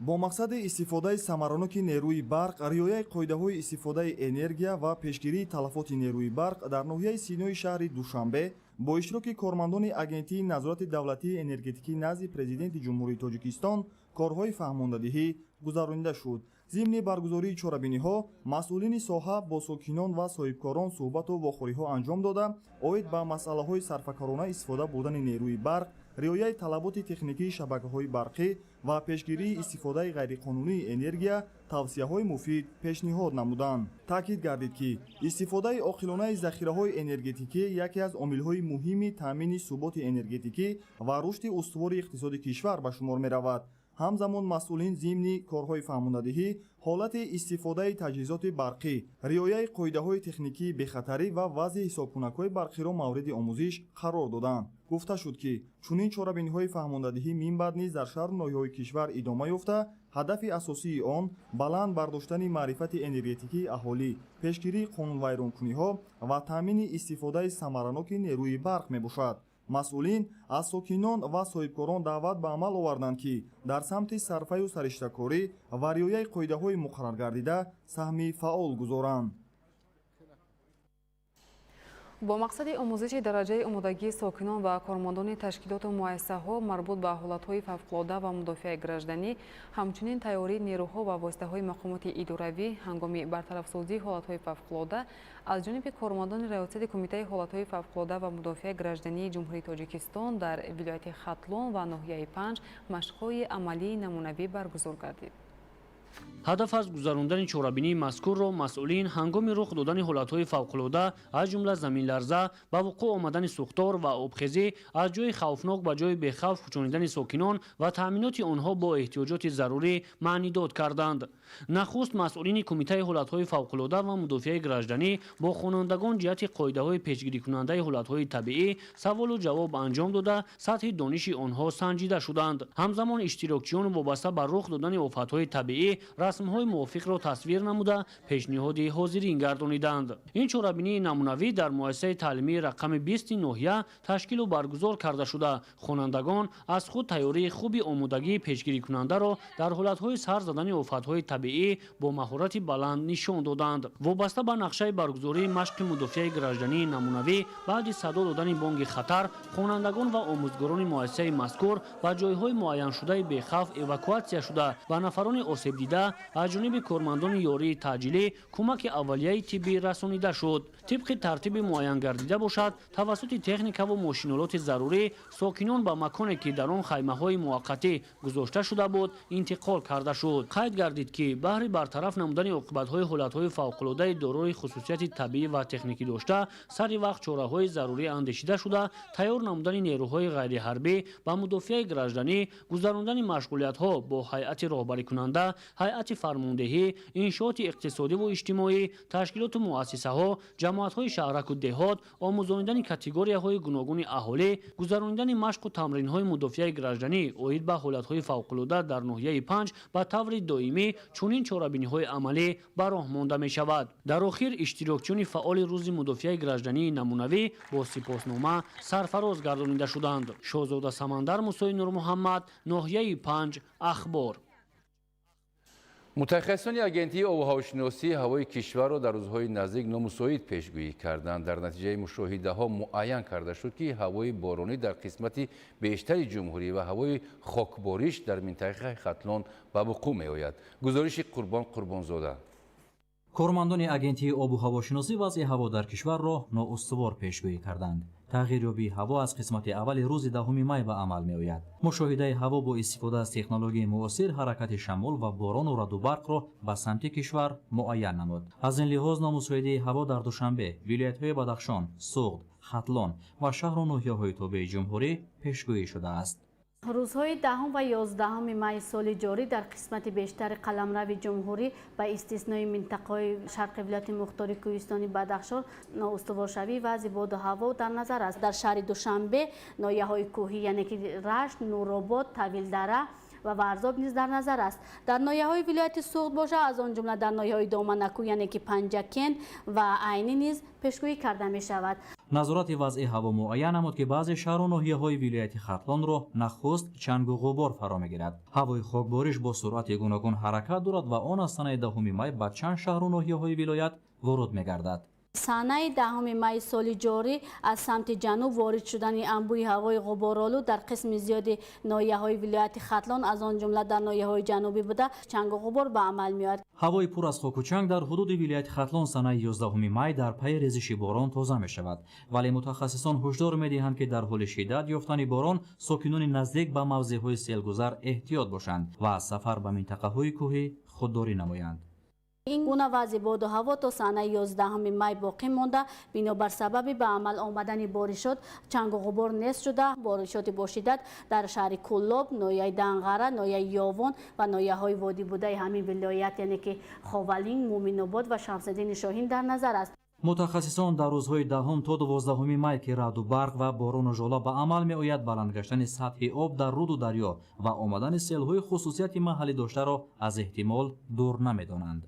Бо мақсади истифодаи самараноки нерӯи барқ, риояи қоидаҳои истифодаи энергия ва пешгирии талафоти нерӯи барқ дар ноҳияи Синои шаҳри Душанбе бо иштироки кормандони Агентии назорати давлатии энергетикӣ назди Президенти Ҷумҳурии Тоҷикистон корҳои фаҳмондадиҳӣ гузаронида шуд. Зимни баргузории чорабиниҳо масъулини соҳа бо сокинон ва соҳибкорон суҳбату вохӯриҳо анҷом дода, оид ба масъалаҳои сарфакорона истифода бурдани нерӯи барқ, риояи талаботи техникии шабакаҳои барқӣ ва пешгирии истифодаи ғайриқонунии энергия тавсияҳои муфид пешниҳод намуданд. Таъкид гардид, ки истифодаи оқилонаи захираҳои энергетикӣ яке аз омилҳои муҳими таъмини суботи энергетикӣ ва рушди устувори иқтисоди кишвар ба шумор меравад. Ҳамзамон масъулин зимни корҳои фаҳмондадиҳӣ ҳолати истифодаи таҷҳизоти барқӣ, риояи қоидаҳои техникии бехатарӣ ва вазъи ҳисобкунакҳои барқиро мавриди омӯзиш қарор доданд. Гуфта шуд, ки чунин чорабиниҳои фаҳмондадиҳӣ минбаъд низ дар шаҳру ноҳияҳои кишвар идома ёфта, ҳадафи асосии он баланд бардоштани маърифати энергетикии аҳолӣ, пешгирии қонунвайронкуниҳо ва таъмини истифодаи самараноки нерӯи барқ мебошад. Масъулин аз сокинон ва соҳибкорон даъват ба амал оварданд, ки дар самти сарфаю сариштакорӣ ва риояи қоидаҳои муқарраргардида саҳми фаъол гузоранд. Бо мақсади омӯзиши дараҷаи омодагии сокинон ва кормандони ташкилоту муассисаҳо марбут ба ҳолатҳои фавқулода ва мудофиаи гражданӣ, ҳамчунин тайёрии нерӯҳо ва воситаҳои мақомоти идоравӣ ҳангоми бартарафсозии ҳолатҳои фавқулода аз ҷониби кормандони Раёсати Кумитаи ҳолатҳои фавқулода ва мудофиаи граждании Ҷумҳурии Тоҷикистон дар вилояти Хатлон ва ноҳияи Панҷ машқҳои амалии намунавӣ баргузор гардид. Ҳадаф аз гузарондани чорабинии мазкурро масъулин ҳангоми рух додани ҳолатҳои фавқулода, аз ҷумла заминларза, ба вуқӯъ омадани сӯхтор ва обхезӣ, аз ҷойи хавфнок ба ҷойи бехавф кӯчонидани сокинон ва таъминоти онҳо бо эҳтиёҷоти зарурӣ маънидод карданд. Нахуст масъулини Кумитаи ҳолатҳои фавқулода ва мудофиаи гражданӣ бо хонандагон ҷиҳати қоидаҳои пешгирикунандаи ҳолатҳои табиӣ саволу ҷавоб анҷом дода, сатҳи дониши онҳо санҷида шуданд. Ҳамзамон иштирокчиён вобаста ба рух додани офатҳои табиӣ расмҳои мувофиқро тасвир намуда, пешниҳоди ҳозирин гардониданд. Ин чорабинии намунавӣ дар муассисаи таълимии рақами 20 ноҳия ташкилу баргузор карда шуда, хонандагон аз худ тайёрии хуби омодагии пешгирикунандаро дар ҳолатҳои сар задани офатҳои табиӣ бо маҳорати баланд нишон доданд. Вобаста ба нақшаи баргузории машқи мудофиаи граждании намунавӣ, баъди садо додани бонги хатар, хонандагон ва омӯзгорони муассисаи мазкур ба ҷойҳои муайяншудаи бехавф эвакуатсия шуда, ба нафарони осебдида аз ҷониби кормандони ёрии таъҷилӣ кӯмаки аввалияи тиббӣ расонида шуд. Тибқи тартиби муайянгардида бошад, тавассути техникаву мошинолоти зарурӣ сокинон ба маконе, ки дар он хаймаҳои муваққатӣ гузошта шуда буд, интиқол карда шуд. Қайд гардид, ки баҳри бартараф намудани оқибатҳои ҳолатҳои фавқулодаи дорои хусусияти табиӣ ва техникӣ дошта, сари вақт чораҳои зарурӣ андешида шуда, тайёр намудани нерӯҳои ғайриҳарбӣ ба мудофиаи гражданӣ, гузарондани машғулиятҳо бо ҳайати роҳбарикунанда, ҳайати фармондеҳӣ, иншооти иқтисодиву иҷтимоӣ, ташкилоту муассисаҳо, ҷамоатҳои шаҳраку деҳот, омӯзонидани категорияҳои гуногуни аҳолӣ, гузаронидани машқу тамринҳои мудофиаи гражданӣ оид ба ҳолатҳои фавқулода дар ноҳияи Панҷ ба таври доимӣ чунин чорабиниҳои амалӣ ба роҳ монда мешавад. Дар охир иштирокчиёни фаъоли рӯзи мудофиаи граждании намунавӣ бо сипоснома сарфароз гардонида шуданд. Шоҳзода Самандар, Мусои Нурмуҳаммад, ноҳияи Панҷ, Ахбор. Мутахассисони агентии обуҳавошиносӣ ҳавои кишварро дар рӯзҳои наздик номусоид пешгӯӣ карданд. Дар натиҷаи мушоҳидаҳо муайян карда шуд, ки ҳавои боронӣ дар қисмати бештари ҷумҳурӣ ва ҳавои хокбориш дар минтақаи Хатлон ба вуқӯъ меояд. Гузориши Қурбон Қурбонзода. Кормандони агентии обуҳавошиносӣ вазъи ҳаво дар кишварро ноустувор пешгӯӣ карданд. Тағйирёбии ҳаво аз қисмати аввали рӯзи 10 май ба амал меояд. Мушоҳидаи ҳаво бо истифода аз технологияи муосир ҳаракати шамол ва борону раъду барқро ба самти кишвар муайян намуд. Аз ин лиҳоз номусоидии ҳаво дар Душанбе, вилоятҳои Бадахшон, Суғд, Хатлон ва шаҳру ноҳияҳои тобеи ҷумҳурӣ пешгӯӣ шудааст. Рӯзҳои 10 ва 11 май соли ҷорӣ дар қисмати бештари қаламрави ҷумҳурӣ ба истиснои минтақаҳои шарқи вилояти мухтори кӯҳистони Бадахшон ноустуворшавии вазъи боду ҳаво дар назар аст. Дар шаҳри Душанбе ноҳияҳои кӯҳӣ, яъне ки Рашт, Нуробод, Тавилдара ва Варзоб низ дар назар аст. Дар ноҳияҳои вилояти Суғд бошад, аз он ҷумла дар ноҳияҳои Доманакӯ, яъне ки Панҷакент ва Айнӣ низ пешгӯӣ карда мешавад. Назорати вазъи ҳаво муайян намуд, ки баъзе шаҳру ноҳияҳои вилояти Хатлонро нахуст чангу ғубор фаро мегирад. Ҳавои хокбориш бо суръати гуногун ҳаракат дорад ва он аз санаи 10 май ба чанд шаҳру ноҳияҳои вилоят воруд мегардад. Санаи 10 май соли ҷорӣ аз самти ҷануб ворид шудани анбӯҳи ҳавои ғуборолуд дар қисми зиёди ноҳияҳои вилояти Хатлон, аз он ҷумла дар ноҳияҳои ҷанубӣ буда, чангу ғубор ба амал меояд. Ҳавои пур аз хоку чанг дар ҳудуди вилояти Хатлон санаи 11 май дар пайи резиши борон тоза мешавад. Вале мутахассисон ҳушдор медиҳанд, ки дар ҳоли шиддат ёфтани борон сокинони наздик ба мавзеъҳои селгузар эҳтиёт бошанд ва аз сафар ба минтақаҳои кӯҳӣ худдорӣ намоянд. Ин гуна вазъи боду ҳаво то санаи 11 май боқӣ монда, бинобар сабаби ба амал омадани боришот чангу ғубор нест шуда, боришоти бо шиддат дар шаҳри Кӯлоб, ноҳияи Данғара, ноҳияи Ёвон ва ноҳияҳои водӣ будаи ҳамин вилоят, яъне ки Ховалинг, Муминобод ва Шамсиддини Шоҳин дар назар аст. Мутахассисон дар рӯзҳои 10 то 12 май, ки раъду барқ ва борону жола ба амал меояд, баланд гаштани сатҳи об дар руду дарё ва омадани селҳои хусусияти маҳаллӣ доштаро аз эҳтимол дур намедонанд.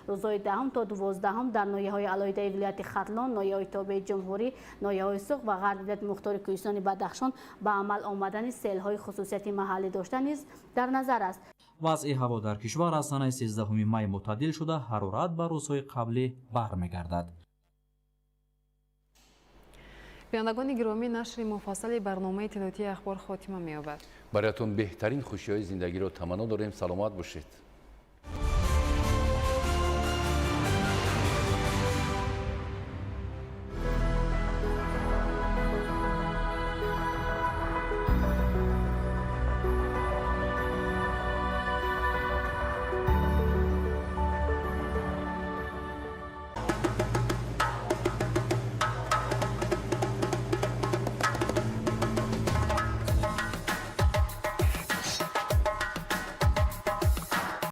Рӯзҳои 10 то 12 дар ноҳияҳои алоҳидаи вилояти Хатлон, ноҳияҳои тобеи ҷумҳурӣ, ноҳияҳои Суғд ва ғарби вилояти мухтори Кӯҳистони Бадахшон ба амал омадани селҳои хусусияти маҳаллӣ дошта низ дар назар аст. Вазъи ҳаво дар кишвар аз санаи 13 май мӯътадил шуда, ҳарорат ба рӯзҳои қаблӣ бармегардад. Бинандагони гиромӣ, нашри муфассали барномаи иттилоотии Ахбор хотима меёбад. Бароятон беҳтарин хушиҳои зиндагиро таманно дорем. Саломат бошед.